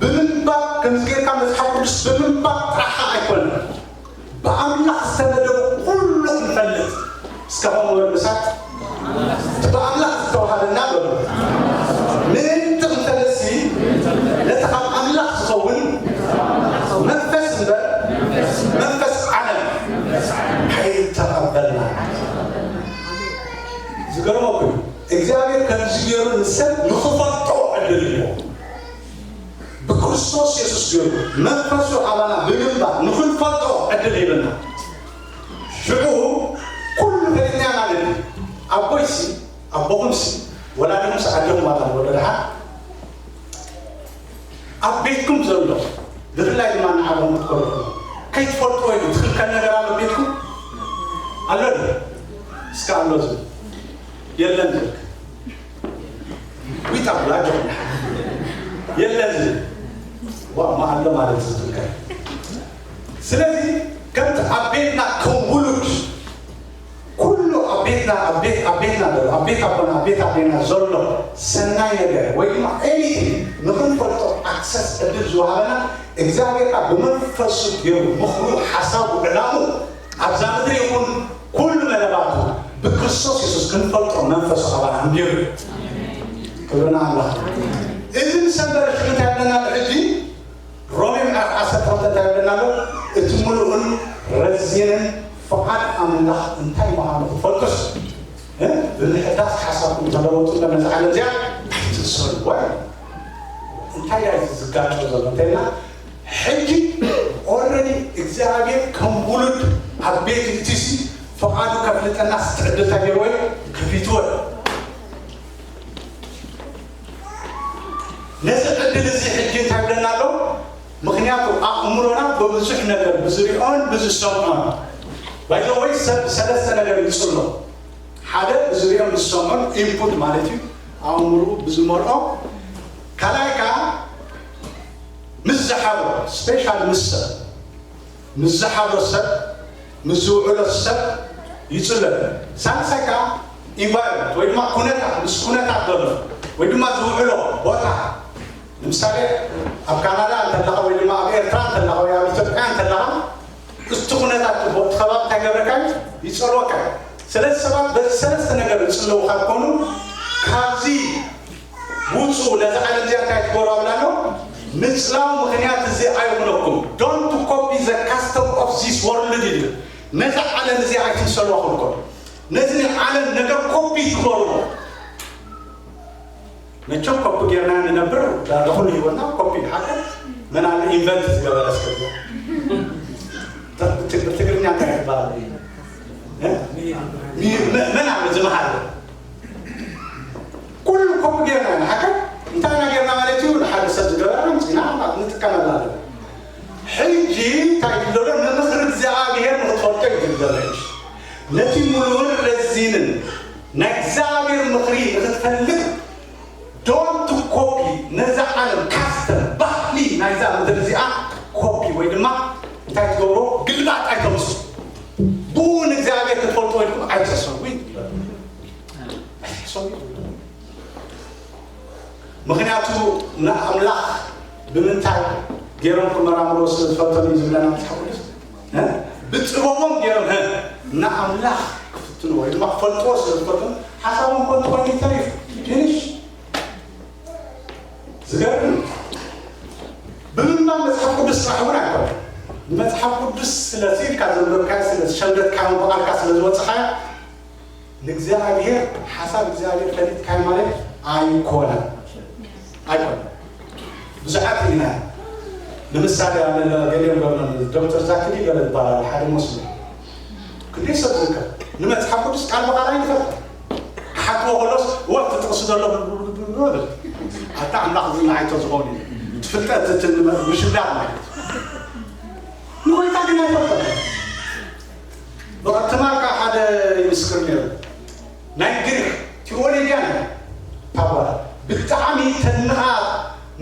ብምንባብ ከምዚ ጌርካ መጽሓፍ ቅዱስ ብምንባብ ጥራሕ ኣይኮነን። ብኣምላኽ ዝተመደቡ ኩሉ ክንፈልጥ እስከ ሆም ወርምሳት እቲ ብኣምላኽ ዝተዋሃበና በሉ ምእንቲ ክንፈልጥሲ ነቲ ካብ ኣምላኽ ዝኸውን መንፈስ እምበር መንፈስ ዓለም ከይተቐበልና። ዝገርመኩም እግዚኣብሔር ከምዚ ገይሩ ንሰብ ንኽፈልጦ ዕድል ይቦ ብክርስቶስ የሱስ ገይሩ መንፈሱ ኣባና ብምንባር ንኽንፈልጦ ዕድል ሂብና። ሽዑ ኩሉ ፈሊጥና ማለት እዩ። ኣቦይሲ ኣቦኹምሲ ወላዲኹምሲ ኣደኹም ኣላ ወለድሓ ኣብ ቤትኩም ዘሎ ብፍላይ ድማ ንዓኹም ክትኮርኹ ከይትፈልጥዎ ኢሉ ትኽልከል ነገር ኣሎ ቤትኩም ኣሎ ዶ? እስከ ኣሎ ዝብል የለን ዝብል ዊጣ ብላጆ የለን ዝብል ዋ ማኣሎ ማለት ዝትልከል ስለዚ ከምቲ ኣብ ቤትና ከም ውሉድ ኩሉ ኣብ ቤትና ኣብ ቤት ኣብ ቤትና ዘሎ ኣብ ቤት ኣቦና ኣብ ቤት ኣዴና ዘሎ ሰናይ ነገር ወይ ድማ ኤኒቲንግ ንክንፈልጦ ኣክሰስ ዕድል ዝወሃበና እግዚኣብሔር ካብ ብመንፈሱ ገይሩ ምኽሩ ሓሳቡ ዕላሙ ኣብዛ ምድሪ ይኹን ኩሉ መደባቱ ብክርስቶስ የሱስ ክንፈልጦ መንፈሱ ኣባና ኣንቢሩ እዩ። ክብርና ኣምላኽ። እዚ ምስ ኣንበረ ሽዑ እንታይ ኣለና ሕጂ? ሮሜ ምዕራፍ ዓሰርተ ክልተ እንታይ ኣለና ኣሎ? እቲ ምሉእን ረዚንን ፍቓድ ኣምላኽ እንታይ ምዃኑ ክፈልጡስ እ? ብምሕዳስ ሓሳብኩም ተለወጡ እምበር ነዛ ዓለም እዚኣ ኣይትምሰልዋ እዩ። እንታይ እያ እዚ ዝጋጮ ዘሎ እንተኢልና ሕጂ ኦረዲ እግዚኣብሔር ከም ውሉድ ኣብ ቤት እቲሲ ፍቓዱ ከፍልጠና ስትዕድል እንታይ ገይርዎ እዩ? ከፊትዎ እዩ። ነዚ ዕድል እዚ ሕጂ እንታይ ብለና ኣሎ? ምኽንያቱ ኣእምሮና ብብዙሕ ነገር ብዝሪኦን ብዝሰምዖን ባይዘወይ ሰብ ሰለስተ ነገር ይፅሎ ሓደ ብዝሪኦን ብዝሰምዖን ኢንፑት ማለት እዩ ኣእምሩ ብዝመርዖ ካልኣይ ከዓ ምስ ዝሓብሮ ስፔሻል ምስ ሰብ ምስ ዝሓብሮ ሰብ ምስ ዝውዕሎ ሰብ ይፅሎ ሳልሳይ ከዓ ኢንቫይሮንመንት ወይ ድማ ኩነታት ምስ ኩነታት ዘሎ ወይ ድማ ዝውዕሎ ቦታ ንምሳሌ ኣብ ካናዳ እንተለኻ ወይ ድማ ኣብ ኤርትራ እንተለኻ ወይ ኣብ ኢትዮጵያ እንተለኻ እቲ ኩነታት እቲ ከባቢ እንታይ ገብረካ እዩ ይፀልወካ እዩ ስለዚ ሰባት በዚ ሰለስተ ነገር ዝፅለዉ ካብ ኮኑ ካብዚ ውፁ ነዚ ዓለም እዚኣ እንታይ ትገሩ ኣብላ ኣሎ ምፅላው ምክንያት እዚ ኣይኹነኩም don't copy the custom of this world ይብል ነዚ ዓለም እዚኣ ኣይትምሰልዋ ክልኮ ነዚ ናይ ዓለም ነገር ኮፒ ትገርዎ መቸም ኮፒ ጌርና ንነብር ዳርጋ ኩሉ ሂወትና ኮፒ ሓቀ መን ኣሎ ኢንቨንት ዝገበረ እስከ ትግርኛ እንታይ ይባል መን ኣሎ ዝመሃር ኩሉ ኮፒ ጌርና ኢና ሓቀ እንታይ ኢና ጌርና ማለት እዩ ንሓደ ሰብ ዝገበረ ምፅና ንጥቀመላ ኣለና ሕጂ ዓለም ካስተም ባህሊ ናይዛ ምድሪ እዚኣ ኮፒ ወይ ድማ እንታይ ትገብሮ ግልባጥ ኣይተምሱ። ብኡ ንእግዚኣብሔር ክትፈልጦ ኢልኩም ኣይትሕሰቡ። ኣይትሕሰቡ። ምኽንያቱ ንኣምላኽ ብምንታይ ገይሮም ክመራምሮ ስለ ዝፈልጦም እዩ ዝብለና መጽሓፍ ቅዱስ። እ? ብጥበቦም ገይሮም እ? ንኣምላኽ ክፍትንዎ ወይ ድማ ክፈልጥዎ ስለ ዝፈልጦም ሓሳቦም ከንቱ ኮይኑ ተሪፉ። ፊኒሽ። ዝገርም። ብምንባብ መጽሓፍ ቅዱስ ጥራሕ እውን ኣይኮነ። መጽሓፍ ቅዱስ ስለ ስኢልካ ዘንበብካዮ ስለ ዝሸምደድካዮ ብቓልካ ስለ ዝወጽኻዮ ንእግዚኣብሔር ሓሳብ እግዚኣብሔር ፈሊጥካዮ ማለት ኣይኮነን። ኣይኮነን። ብዙሓት ኢና። ንምሳሌ ኣነ ገሊኦም ገርና ዶክተር ዛኪ ገለ ይባላል ሓደ መስሎ ክንደይ ሰብ ዝከ ንመጽሓፍ ቅዱስ ቃል ብቃል ኣይንፈልጥ ክሓትዎ ከሎስ ወቅቲ ጥቕሲ ዘሎ ኣታ ኣምላኽ ዝናዓይቶ ዝኾኑ ትፍልጠት ምሽዳር ማለት ንጎይታ ግን ኣይፈልጠን። ብቐትማካ ሓደ ይምስክር ነይሩ ናይ ግሪክ ቲዎሎጂያን ታባ ብጣዕሚ ተንቓ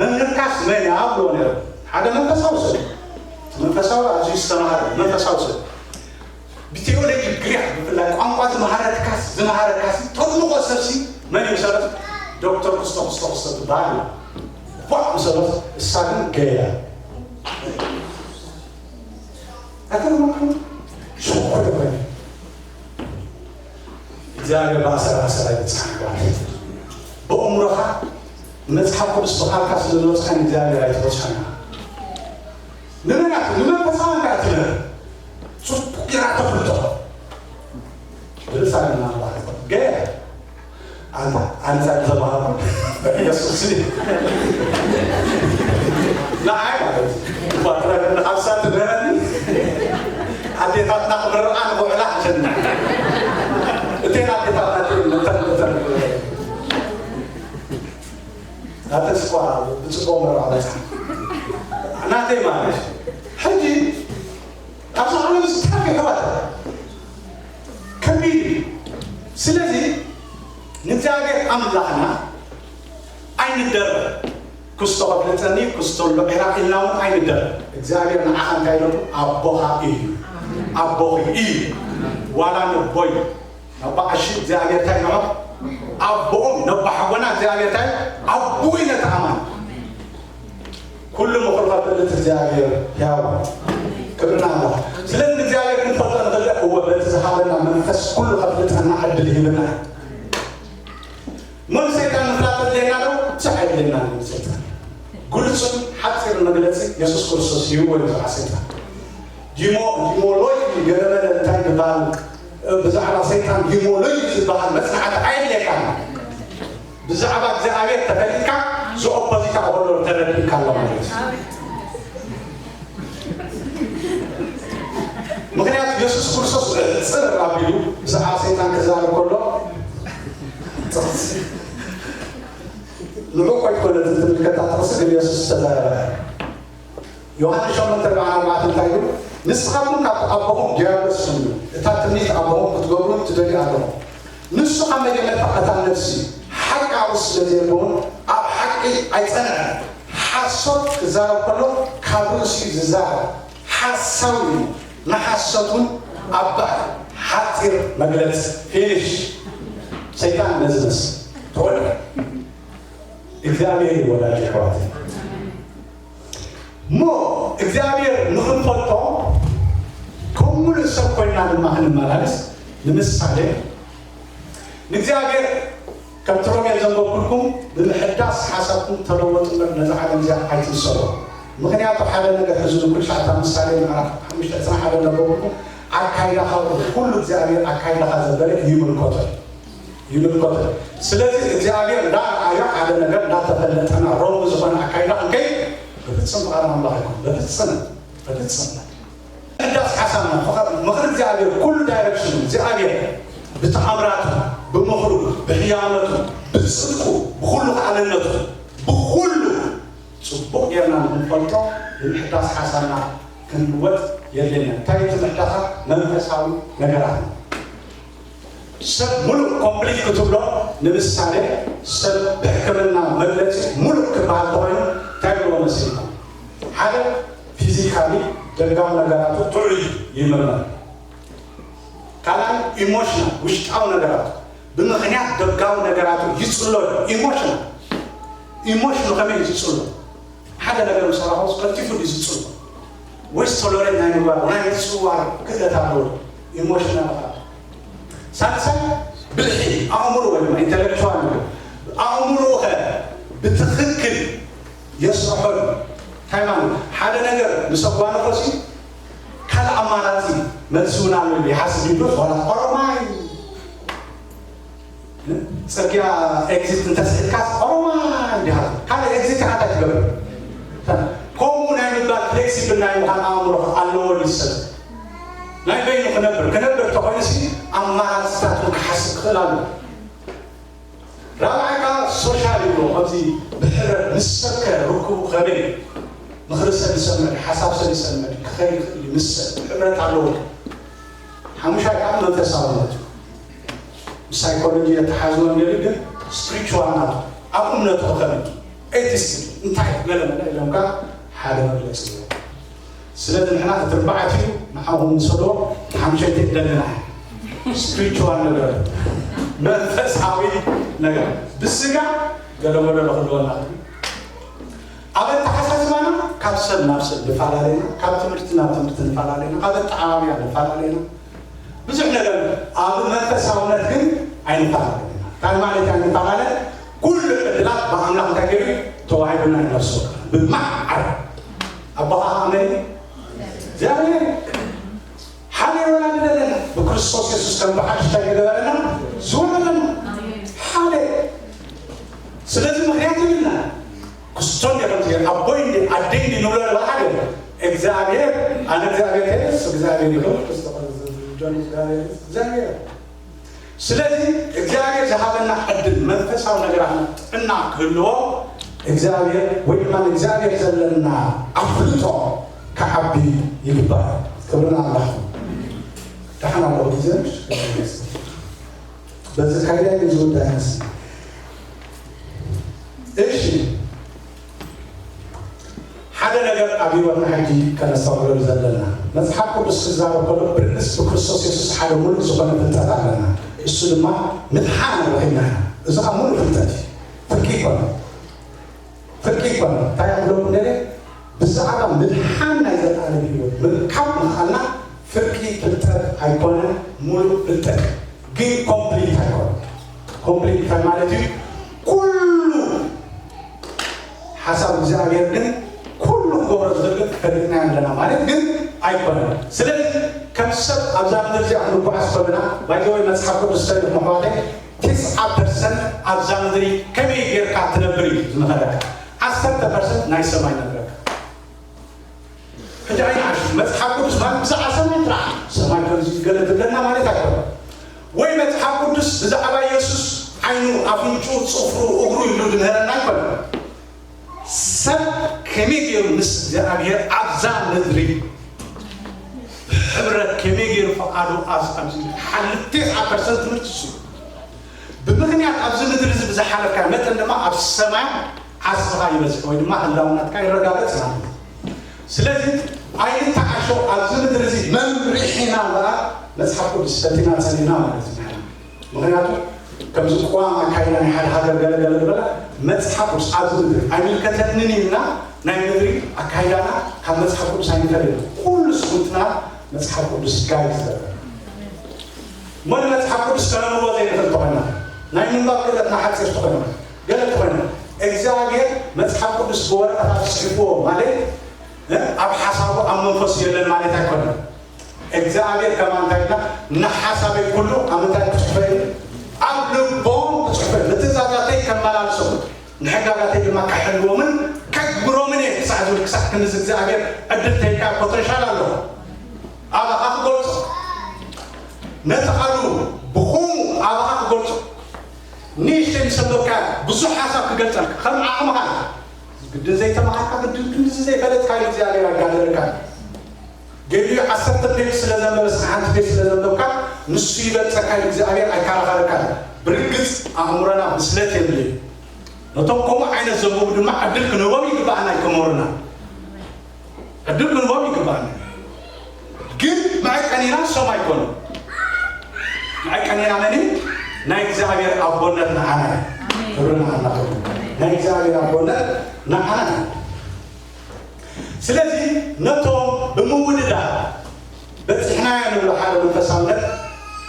መምህርካስ መን ኣብሎ ነይሩ ሓደ መንፈሳዊ ሰብ መንፈሳዊ ኣዝዩ ዝተማሃረ መንፈሳዊ ሰብ ብቴዎሎጂ ግሪክ ብፍላይ ቋንቋ ዝመሃረትካስ ዝመሃረካስ ተድንቆ ሰብሲ መን እዩ ሰረት ዶክተር ክስቶ ክስቶ ክስቶ ትበሃል ቧዕ ምሰሎት እሳ ግን ገያ ኣይተረመኩም ሽኮር ኮይኑ እግዚኣብሔር ብኣሰር ኣሰር ኣይበፅሓን ጓል ብእምሮኻ መፅሓፍ ቅዱስ ብቃልካ ስለ ዝበፅሐን እግዚኣብሔር ኣይተበፅሐና ንመናት ንመንፈሳዊ እንታይ ትምህር ፅቡቅ ጌራ ተፍልጦ ብልሳን እናባህል ገ ኣንፃር ተባህሉ ኢየሱስ ንዓይ ማለት እዩ ባጥረ ንሓብሳ ትምህረኒ ኣዴታትና ክምርቃ ንክውዕላ ሕሸና እቴን ኣዴታትና ትብል መተን መተን ኣተስኳ ብፅቡቅ መርዓ በፃ ናተይ ማለት ሕጂ ኣብዚ ዓለም ዝታፍ ይሕዋት ከቢድ እዩ ስለዚ ንእግዚኣብሔር ኣምላኽና ኣይንደረብ ክስቶ ከፍልጠኒ ክስቶ ኣሎ ዒራቅ ኢልና እውን ኣይንደረብ እግዚኣብሔር ንዓኻ እንታይ ኢለኩም ኣቦኻ እዩ ኣቦኺ እዩ ዋላ ነቦይ ነባ ዓሺ እግዚኣብሔር እንታይ ንዖ ኣቦኦም ነባ ሓጎና እግዚኣብሔር እንታይ ኣቦይ ነቲ ኣማን ኩሉ ምኽሩ ከፈልጥ እግዚኣብሔር ሕያው ክብርና ኣምላኽ ስለዚ እግዚኣብሔር ክንፈልጦ ንኽእል እወ በቲ ዝሃበና መንፈስ ኩሉ ከፍልጠና ዕድል ይህብና መን ሰይጣን ምፍላጥ ኣድለየና ዶ ብዙሕ ኣየድለየና ሰይጣን ግልፁን ሓፂር መግለፂ የሱስ ክርስቶስ ይህቦ እዩ ከዓ ሰይጣን ዲሞሎጂ ገለመለ እንታይ ዝበሃል ብዛዕባ ሰይጣን ዲሞሎጂ ዝበሃል መፅናዕቲ ኣየድለየካ ብዛዕባ እግዚኣብሔር ተፈሊጥካ ዝኦፖዚት ኣበሎ ተረዲእካ ኣሎ ማለት እዩ ምክንያቱ የሱስ ክርስቶስ ብሕፅር ኣቢሉ ብዛዕባ ሰይጣን ክዛረብ ከሎ ጥቕሲ ንዑ ኮይኮነ ትምልከታ ጥቕሲ ግን የሱስ ዝተዛረበ ዮሃንስ ሸሞንተ ኣርባዕተ እንታይ እዩ ንስኻትኩም ካብ ኣቦኹም ዲያብሎስ ስምኑ እታ ትምኒት ኣቦኹም ክትገብሩ ትደልዩ ኣለኹም ንሱ ካብ መጀመርታ ቀታል ነፍሲ እዩ ሓቂ ኣብኡ ስለ ዘየለውን ኣብ ሓቂ ኣይጸንዐን ሓሶት ክዛረብ ከሎ ካብ ርእሱ እዩ ዝዛረብ ሓሳዊ እዩ ንሓሶት እውን ኣባዕ ሓፂር መግለፂ ፊኒሽ ሰይጣን ነዚ መስል ተወልደ እግዚኣብሔር እዩ ወዳጅ ኣሕዋት እሞ እግዚኣብሔር ንኽንፈልጦ ከም ሙሉእ ሰብ ኮይንና ድማ ክንመላለስ ንምሳሌ ንእግዚኣብሔር ከምቲ ሮሜ ዘንበብኩልኩም ብምሕዳስ ሓሳብኩም ተለወጡ እምበር ነዛ ዓለም እዚኣ ኣይትምሰሎ ምኽንያቱ ሓደ ነገር ሕዚ ንኩል ሻዕታ ምሳሌ ምዕራፍ ሓሙሽተ ዕስራ ሓደ ዘንበብኩልኩም ኣካይዳኻ ኩሉ እግዚኣብሔር ኣካይዳኻ ዘበለ ይምልከቶ ይምልከቶ ስለዚ እግዚኣብሔር እንዳረኣዮ ሓደ ነገር እንዳተፈለጠና ሮንግ ዝኾነ ኣካይዳ ክንከይ በፍፅም ፍቓድ ኣምላኽ ይኹን በፍፅም በፍፅም ሕዳስ ሓሳብና ምኽሪ እግዚኣብሔር ኩሉ ዳይረክሽኑ እግዚኣብሔር ብተኣምራቱ ብምኽሩ ብሕያውነቱ ብፅድቁ ብኩሉ ከኣለነቱ ብኩሉ ፅቡቕ ጌርና ንክንፈልጦ ብምሕዳስ ሓሳብና ክንልወጥ የድልየና እንታይ እቲ ምሕዳሳ መንፈሳዊ ነገራት ሰብ ሙሉእ ኮምፕሊት ክትብሎ፣ ንምሳሌ ሰብ ብሕክምና መግለፂ ሙሉእ ክበሃል ተኾይኑ እንታይ ብሎ መሲልካ? ሓደ ፊዚካሊ ደጋዊ ነገራቱ ጥዑይ ይምርመር። ካልኣይ ኢሞሽናል ውሽጣዊ ነገራቱ ብምኽንያት ደጋዊ ነገራቱ ይፅሎ። ኢሞሽናል ኢሞሽኑ ከመይ እዩ ዝፅሎ? ሓደ ነገር ምስ ረኸቦስ ቀልጢፉ ድዩ ዝፅሎ? ወይስ ቶሎሬት ናይ ምግባር ናይ ምፅዋር ክእለት ኣለዎ? ኢሞሽናል ኸ ሳልሳይ ብልሒ ኣእምሮ ወይ ድማ ኢንተሌክቹዋል እዩ። ኣእምሮ ኸ ብትኽክል የስርሖ እዩ። እንታይ ማለት ሓደ ነገር ምስ ኣጓነፎሲ ካልእ ኣማራፂ መልሲ እውን ኣሎ ይሓስብ ይብሎ። ዋላ ኦሮማይ ፅርግያ ኤግዚት እንተስሕልካ ኦሮማይ እንዲኻ ካልእ ኤግዚት ኢኻ እንታይ ትገብር? ከምኡ ናይ ምባል ፍሌክሲብል ናይ ምዃን ኣእምሮ ኣለዎ ድዩ ሰብ? ናይ በይኑ ክነብር ክነብር ተኾይኑሲ ኣማራፅታት እውን ክሓስብ ክኽእል ኣሎ። ራብዓይ ከዓ ሶሻል ይብሎ ከምዚ ብሕብረት ምስ ሰብከ ርክቡ ከመይ ምኽሪ ሰብ ይሰምዕ ሓሳብ ሰብ ይሰምዕ ክኸይ ይኽእል እዩ ምስ ሰብ ሕብረት ኣለዎ። ሓሙሻይ ከዓ መንፈሳውነት እዩ። ሳይኮሎጂ የተሓዝወ እንድሪ ግን ስፕሪቹዋል ናቱ ኣብ እምነቱ ከመይ ኤቲስት እንታይ መለመለ ኢሎም ከዓ ሓደ መግለፂ እዩ። ስለዚ ንሕና እቲ ርባዕት እዩ ንዓኹም ንሰዶ ሓምሸይቲ ደለና ስፕሪቹዋል ነገር መንፈሳዊ ነገር ብስጋ ገለመሎ ክህልወና ኣብ ኣተሓሳስባና ካብ ሰብ ናብ ሰብ ንፈላለና ካብ ትምህርቲ ናብ ትምህርቲ ንፈላለና ካብ ኣጠዓባብያ ንፈላለና ብዙሕ ነገር ኣብ መንፈሳውነት ግን ኣይንፈላለን ኢና። እንታይ ማለት ኣይንፈላለን? ኩሉ ዕድላት ብኣምላኽ እንታይ ገይሩ ተዋሂቡና እዩ ነፍሲ ወከፍ ብማዕረ ኣቦኻ ኣመን እግዚኣብሔር ሓደ ይወላድደለና ብክርስቶስ የሱስ ከም ብሓድሽ እንታይ ዝገበረና ዝወለደና ሓደ ስለዚ ምክንያት ይብልና ክስቶን የኸምቲ ኣቦይ እንዲ ኣደይ እንዲ ንብሎ ለበሓደ እግዚኣብሔር ኣነ እግዚኣብሔር ሄስ እግዚኣብሔር ይኸው ጆን እግዚኣብሔር እግዚኣብሔር ስለዚ እግዚኣብሔር ዝሃበና ዕድል መንፈሳዊ ነገራትና ጥዕና ክህልዎ እግዚኣብሔር ወይ ድማ እግዚኣብሔር ዘለና ኣፍልጦ ክዓቢ ይግባእ ክብርና ኣምላኽ ደሓን ኣለዎ ግዜ በዚ ካይዳ ግን ዝውዳ ይመስል እሺ ሓደ ነገር ኣብ ህይወትና ሕጂ ከነስተውዕለሉ ዘለና መፅሓፍ ቅዱስ ክዛረብ ከሎ ብርግስ ብክርስቶስ የሱስ ሓደ ሙሉእ ዝኾነ ፍልጠት ኣለና እሱ ድማ ምድሓን ረኺብና ኢና እዚ ከዓ ሙሉእ ፍልጠት እዩ ፍርቂ ይኮነ ፍርቂ ይኮነ እንታይ ኣክሎ ነረ ብዛዕባ ምድሓን ናይ ዘላለም ህይወት ምርካብ ምኽኣልና ፍርቂ ፍልጠት ኣይኮነ ሙሉእ ፍልጠት ግን ኮምፕሊት ኣይኮነ ኮምፕሊት እንታይ ማለት እዩ ኩሉ ሓሳብ እግዚኣብሔር ግን ኩሉ ክገብሮ ዝኽእል ግን ፈሊጥና ኣለና ማለት ግን ኣይኮነን ስለዚ ከም ሰብ ኣብዛ ምድር እዚኣ ክንጓዓዝ ከለና ባይዘወይ መፅሓፍ ቅዱስ ተሪኹም ኣሕዋተይ ትስዓ ፐርሰንት ኣብዛ ምድሪ ከመይ ጌርካ ትነብር እዩ ዝመኸረካ ዓሰርተ ፐርሰንት ናይ ሰማይ ነብረካ ሕጂ ኣይንዓሽ መፅሓፍ ቅዱስ ማለት ብዛዕባ ሰማይ ጥራሕ ሰማይ ከምዚ ገለ ትብለና ማለት ኣይኮነ ወይ መፅሓፍ ቅዱስ ብዛዕባ የሱስ ዓይኑ ኣፍንጩ ፅፍሩ እግሩ ይብሉ ዝምህረና ኣይኮነ ሰብ ከመይ ገይሩ ምስ እግዚኣብሔር ኣብዛ ምድሪ ብሕብረት ከመይ ገይሩ ፈቃዱ ኣብዚ ኣብዚ ሓልፍቲ ዓሰርተ ፐርሰንት ትምህርቲ እሱ ብምኽንያት ኣብዚ ምድሪ እዚ ብዝሓለፍካ መጠን ድማ ኣብ ሰማይ ዓስብኻ ይበዝሕ ወይ ድማ ህላውናትካ ይረጋገፅ ማለት እዩ ስለዚ ኣይንተዓሾ ኣብዚ ምድሪ እዚ መምሪሒና እምበኣር መፅሓፍ ቅዱስ ፈቲና ፀኒና ማለት እዩ ምኽንያቱ ከምዚ ቅዋም ኣካይዳ ናይ ሓደ ሃገር ገለገለ ዝበላ መፅሓፍ ቅዱስ ኣብዚ ምድሪ ኣይምልከተንን ኢልና ናይ ምድሪ ኣካይዳና ካብ መፅሓፍ ቅዱስ ኣይንፈልየን ኩሉ ስጉምትና መፅሓፍ ቅዱስ ጋይድ ዝገበር እሞ ንመፅሓፍ ቅዱስ ከነንብቦ ዘይንኽእል ተኾይና ናይ ምንባብ ክእለትና ሓፂር ተኾይና ገለ ተኾይና እግዚኣብሔር መፅሓፍ ቅዱስ ብወረቐታት ፅሒፍዎ ማለት ኣብ ሓሳቡ ኣብ መንፈሱ የለን ማለት ኣይኮነን እግዚኣብሔር ከማ እንታይ ኢልና ንሓሳበይ ኩሉ ኣብ ምንታይ ክፅሕፈ እዩ ኣብ ልቦም ክፅሕፈ እዩ ንትእዛዛተይ ከመላልሶም ንሕጋጋተይ ድማ ከሕልዎምን ከግብሮምን እየ ክሳዕ ዝብል ክሳዕ ክንዚ እግዚኣብሔር ዕድል ተይካ ፖተንሻል ኣለዎ ኣባኻ ክገልፆ ነቲ ቃሉ ብኹሙ ኣባኻ ክገልፆ ንእሽተይ ምስ ኣንበብካ ብዙሕ ሓሳብ ክገልፀልካ ከም ዓቕምኻ ግድን ዘይተማሃርካ ግድን ክንዚ ዘይፈለጥካ እዩ እግዚኣብሔር ኣጋደለካ ገሊኡ ዓሰርተ ፔጅ ስለ ዘንበበ ስኻ ሓንቲ ፔጅ ስለ ዘንበብካ ንሱ ይበልጸካ፣ እግዚኣብሔር ኣይከራኸረካን። ብርግጽ ኣእምሮና ብስለት የብልን። ነቶም ከምኡ ዓይነት ዘንብቡ ድማ ዕድል ክንህቦም ይግባኣና እዩ፣ ከምህሩና። ዕድል ክንህቦም ይግባኣና። ግን መዐቀኒና እሶም ኣይኮኑን። መዐቀኒና መን እዩ? ናይ እግዚኣብሔር ኣቦነት ንዓና እዩ። ክብሪ ንዓና ይኹን። ናይ እግዚኣብሔር ኣቦነት ንዓና እዩ። ስለዚ ነቶም ብምውድዳር በጺሕናዮ ንብሎ ሓደ መንፈሳውነት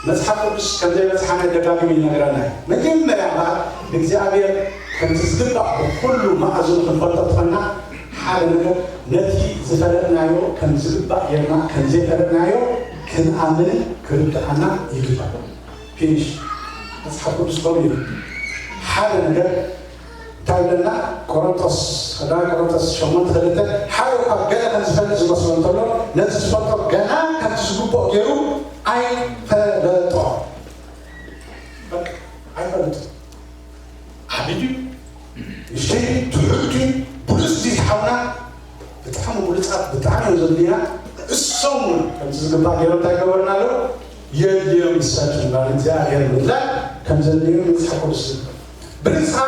መጽሓፍ ቅዱስ ከም ዘይበጽሓና ደጋጊሙ ይነግረና እዩ። መጀመርያ እምበኣር ንእግዚኣብሔር ከምቲ ዝግባእ ብኩሉ መኣዝኑ ክንፈልጦ እንተኾይና ሓደ ነገር ነቲ ዝፈለጥናዮ ከም ዝግባእ ጌርና ከም ዘይፈለጥናዮ ክንኣምንን ክርድኣና ይግባእ። ፊኒሽ። መጽሓፍ ቅዱስ ከምኡ እዩ። ሓደ ነገር እንታይ ይብለና? ቆሮንቶስ፣ ቀዳማይ ቆሮንቶስ ሸሞንተ ክልተ፣ ሓደ እኳ ገለ ከም ዝፈልጥ ዝመስሎ እንተሎ፣ ነቲ ዝፈልጦ ገና ከምቲ ዝግብኦ ገይሩ ኣይፈለጦ። በቃ፣ ኣይፈልጥን። ዓቢ ድዩ? ንእሽተይ ድዩ? ትሑት ድዩ? ብሉጽ ድዩ? ሓውና፣ ብጣዕሚ ብሉጻት፣ ብጣዕሚ እዮም ዘድልዩና። እሶም እውን ከምቲ ዝግባእ ገይሮም እንታይ ገበሩና ኣለዉ? የድልዮም ይሰጥ እምበር እግዚኣብሔር ምድላይ ከም ዘድልዮም መጽሓፍ ቅዱስ ይብል። ብርእስኻ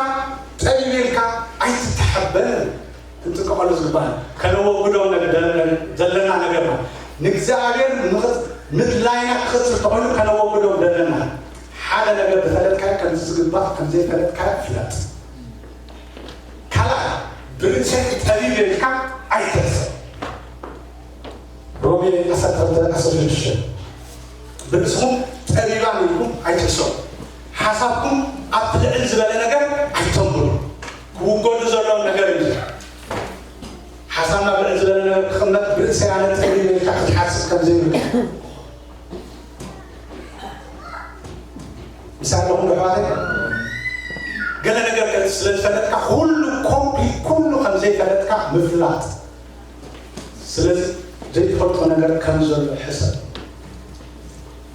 ጠቢብ ኢልካ ኣይትተሓበን። ክንጥቀቐሉ ዝግባእ ከነወግዶ ነገ-፣ ዘለና ነገር ነው። ንእግዚኣብሔር ምኽ-፣ ምድላይና ክቕጽል ተኾይኑ ከነወግዶ ዘለና ሓደ ነገር ዝፈለጥካዮ ከምቲ ዝግባእ ከም ዘይፈለጥካዮ ፍለጥ። ካልኣይ፣ ብርእሰይ ጠቢብ ኢልካ ኣይትሕሰብ። ሮሜ ዓሰርተ ክልተ ዓሰርተ ሽዱሽተ፣ ብርእስኹም ጠቢባን ኢልኩም ኣይትሕሰቡ፣ ሓሳብኩም ኣብቲ ልዕል ዝበለ ነገር ኣይተንብሩ። ክውገዱ ዘለዎም ነገር እዩ። ሓሳብ ናብ ልዕል ዝበለ ነገር ክቕመጥ ብርእሰይ ኣነ ጠቢብ ኢልካ ክትሓስብ ከም ዘይብልካ። ምሳሌኹም ዶ ኣሕዋተይ? ገለ ነገር ስለ ዝፈለጥካ ኩሉ ኮምፕሊት ኩሉ ከም ዘይፈለጥካ ምፍላጥ። ስለዚ ዘይትፈልጦ ነገር ከም ዘሎ ሕሰብ።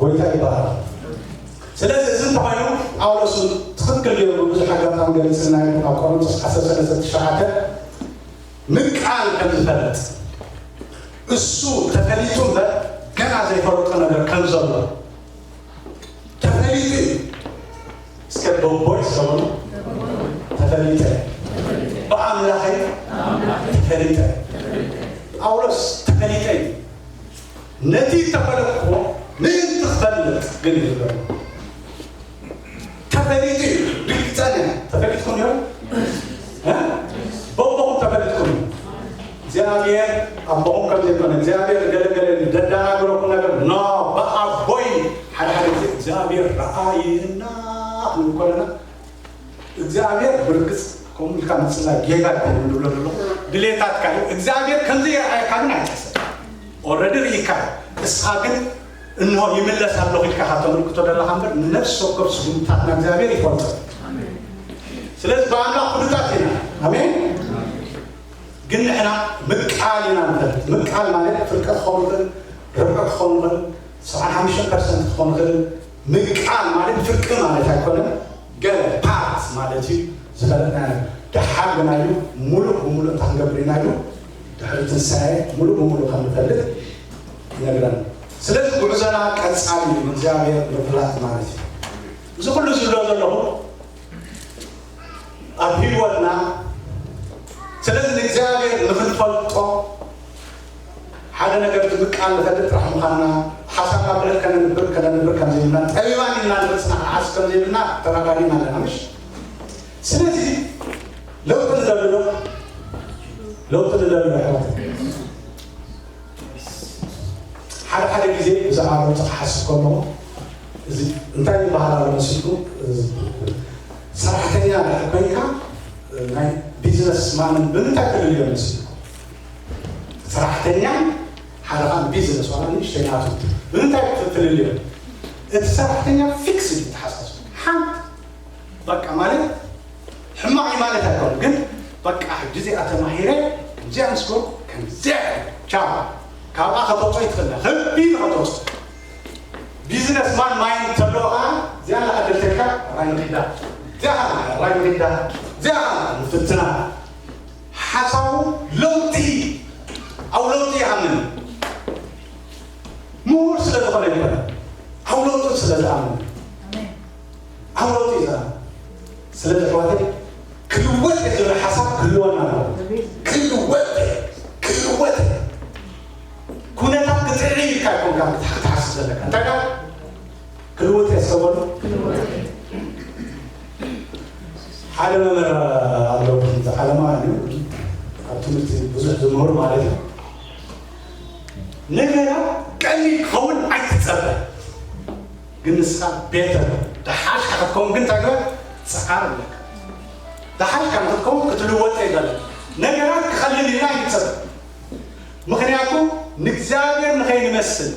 ጎይታ ይባረኽ። ስለዚ እዚ እንተኾይኑ ጳውሎስ እውን ትኽክል ገይሩ ብዙሕ ኣጋጣሚ ገሊጽልና እዩ። ኣብ ቆሮንቶስ ዓሰርተ ሰለስተ ትሽዓተ ምቃል ከም ዝፈልጥ እሱ ተፈሊጡ እምበር ገና ዘይፈለጦ ነገር ከም ዘሎ ተፈሊጡ እዩ። እስከ በቦይ ሰሙኑ ተፈሊጠ፣ ብኣምላኸይ ተፈሊጠ። ጳውሎስ ተፈሊጠ እዩ። ነቲ ተፈለጥኩዎ ምእንቲ ክፈልጥ ግን ይብሎ። ተፈሊጡ እዩ። ርግጸኛ ተፈሊጥኩም እዮም? እ? በቦኹም ተፈሊጥኩም እዮም። እግዚኣብሔር ኣቦኹም ከም ዘይኮነ፣ እግዚኣብሔር ገለገለ ደዳናግረኩም ነገር ኖ፣ ብኣቦይ ሓደ ሓደ ግዜ እግዚኣብሔር ረኣየና ክንብል ከለና፣ እግዚኣብሔር ብርግጽ ከምኡ ኢልካ ምጽላይ ጌጋ ኣይኮነን ዝብሎ ዘሎ፣ ድሌታትካ እዩ። እግዚኣብሔር ከምዚ ይረኣየካ ግን ኣይትሕሰብ። ኦልረዲ ርኢካ እዩ። እስኻ ግን እንሆ ይምለስ ኣለኹ ኢልካ ካብ ተመልክቶ ዘለኻ እምበር፣ ንነፍሲ ወከፍ ስጉምትታትና እግዚኣብሔር ይፈልጦ። ስለዚ ብኣምላኽ ፍሉጣት ኢና። ኣሜን። ግን ንሕና ምቃል ኢና ንፈልጥ። ምቃል ማለት ፍርቂ ክኸውን ይኽእል፣ ርብዒ ክኸውን ይኽእል፣ ሰብዓን ሓሙሽተን ፐርሰንት ክኸውን ይኽእል። ምቃል ማለት ፍርቂ ማለት ኣይኮነን፣ ገለ ፓርት ማለት እዩ። ዝፈለጥናዮ ደሓር ግና እዩ፣ ሙሉእ ብሙሉእ እንታይ ክንገብር ኢና ኢሉ፣ ድሕሪ ትንሳኤ ሙሉእ ብሙሉእ ከም ንፈልጥ ይነግረና። ስለዚ ጉዕዞና ቀጻሊ እዩ፣ ንእግዚኣብሔር ምፍላጥ ማለት እዩ። እዚ ኩሉ ዝብሎ ዘለኹ ኣብ ህይወትና፣ ስለዚ ንእግዚኣብሔር ንኽንፈልጦ ሓደ ነገር ብምቃል ንፈልጥ ጥራሕ ምዃንና፣ ሓሳብና ብዕል ከነንብር፣ ከነንብር ከም ዘይብልና፣ ጠቢባን ኢልና ንርእስና ክንሓስብ ከም ዘይብልና ተረዳዲእና ኣለና፣ ምሽ? ስለዚ ለውጢ ንደሊ ዶ? ለውጢ ንደሊ ዶ፣ ኣሕዋት? ሓደ ሓደ ግዜ ብዛዕባ ለውጢ ክሓስብ ከለኹ፣ እዚ እንታይ ይበሃል ኣሎ መሲልኩም? እዚ ሰራሕተኛ ድሕር ኮይንካ፣ ናይ ቢዝነስ ማንን ብምንታይ ትልልዮ መሲልኩም? ሰራሕተኛን ሓደ ኻል ቢዝነስ ዋላ ንእሽተይ ናቱ ብምንታይ ትልልዮ? እቲ ሰራሕተኛ ፊክስ እዩ ተሓሳስቡ። ሓንቲ በቃ ማለት ሕማቕ እዩ ማለት ኣይኮነን፣ ግን በቃ ሕጂ እዚኣ ተማሂረ፣ ከምዚኣ ምስ ገበርኩ፣ ከምዚኣ ቻው፣ ካብኣ ከተውፅኦ ይትኽእላ፣ ከቢድ ከተውፅኦ። ቢዝነስ ማን ማይንድ ተለዎ ከዓ እዚኣ እንዳዓደልተልካ ራይ ንኺዳ፣ እዚኣ ራይ ንኺዳ፣ እዚኣ ንፍትና። ሓሳቡ ለውጢ፣ ኣብ ለውጢ ይኣምን። ምሁር ስለ ዝኾነ ይኮነ፣ ኣብ ለውጢ ክትሓስብ ዘለካ እንታይ ዳ ክልውጥ እየ ዝተበሉ ሓደ መምህር ኣሎ። ዓለማ እዩ ኣብ ትምህርቲ ብዙሕ ዝምህሩ ማለት እዩ። ነገራት ቀሊል ክኸውን ኣይትጸበ፣ ግን ንስኻ ቤተር ደሓሽካ ክትከውን ግን እንታይ ግበር? ጸዓር ኣለካ። ደሓሽካ ንክትከውን ክትልወጥ ይደለ። ነገራት ክኸልል ኢልና ኣይንጸበ። ምኽንያቱ ንእግዚኣብሔር ንኸይንመስል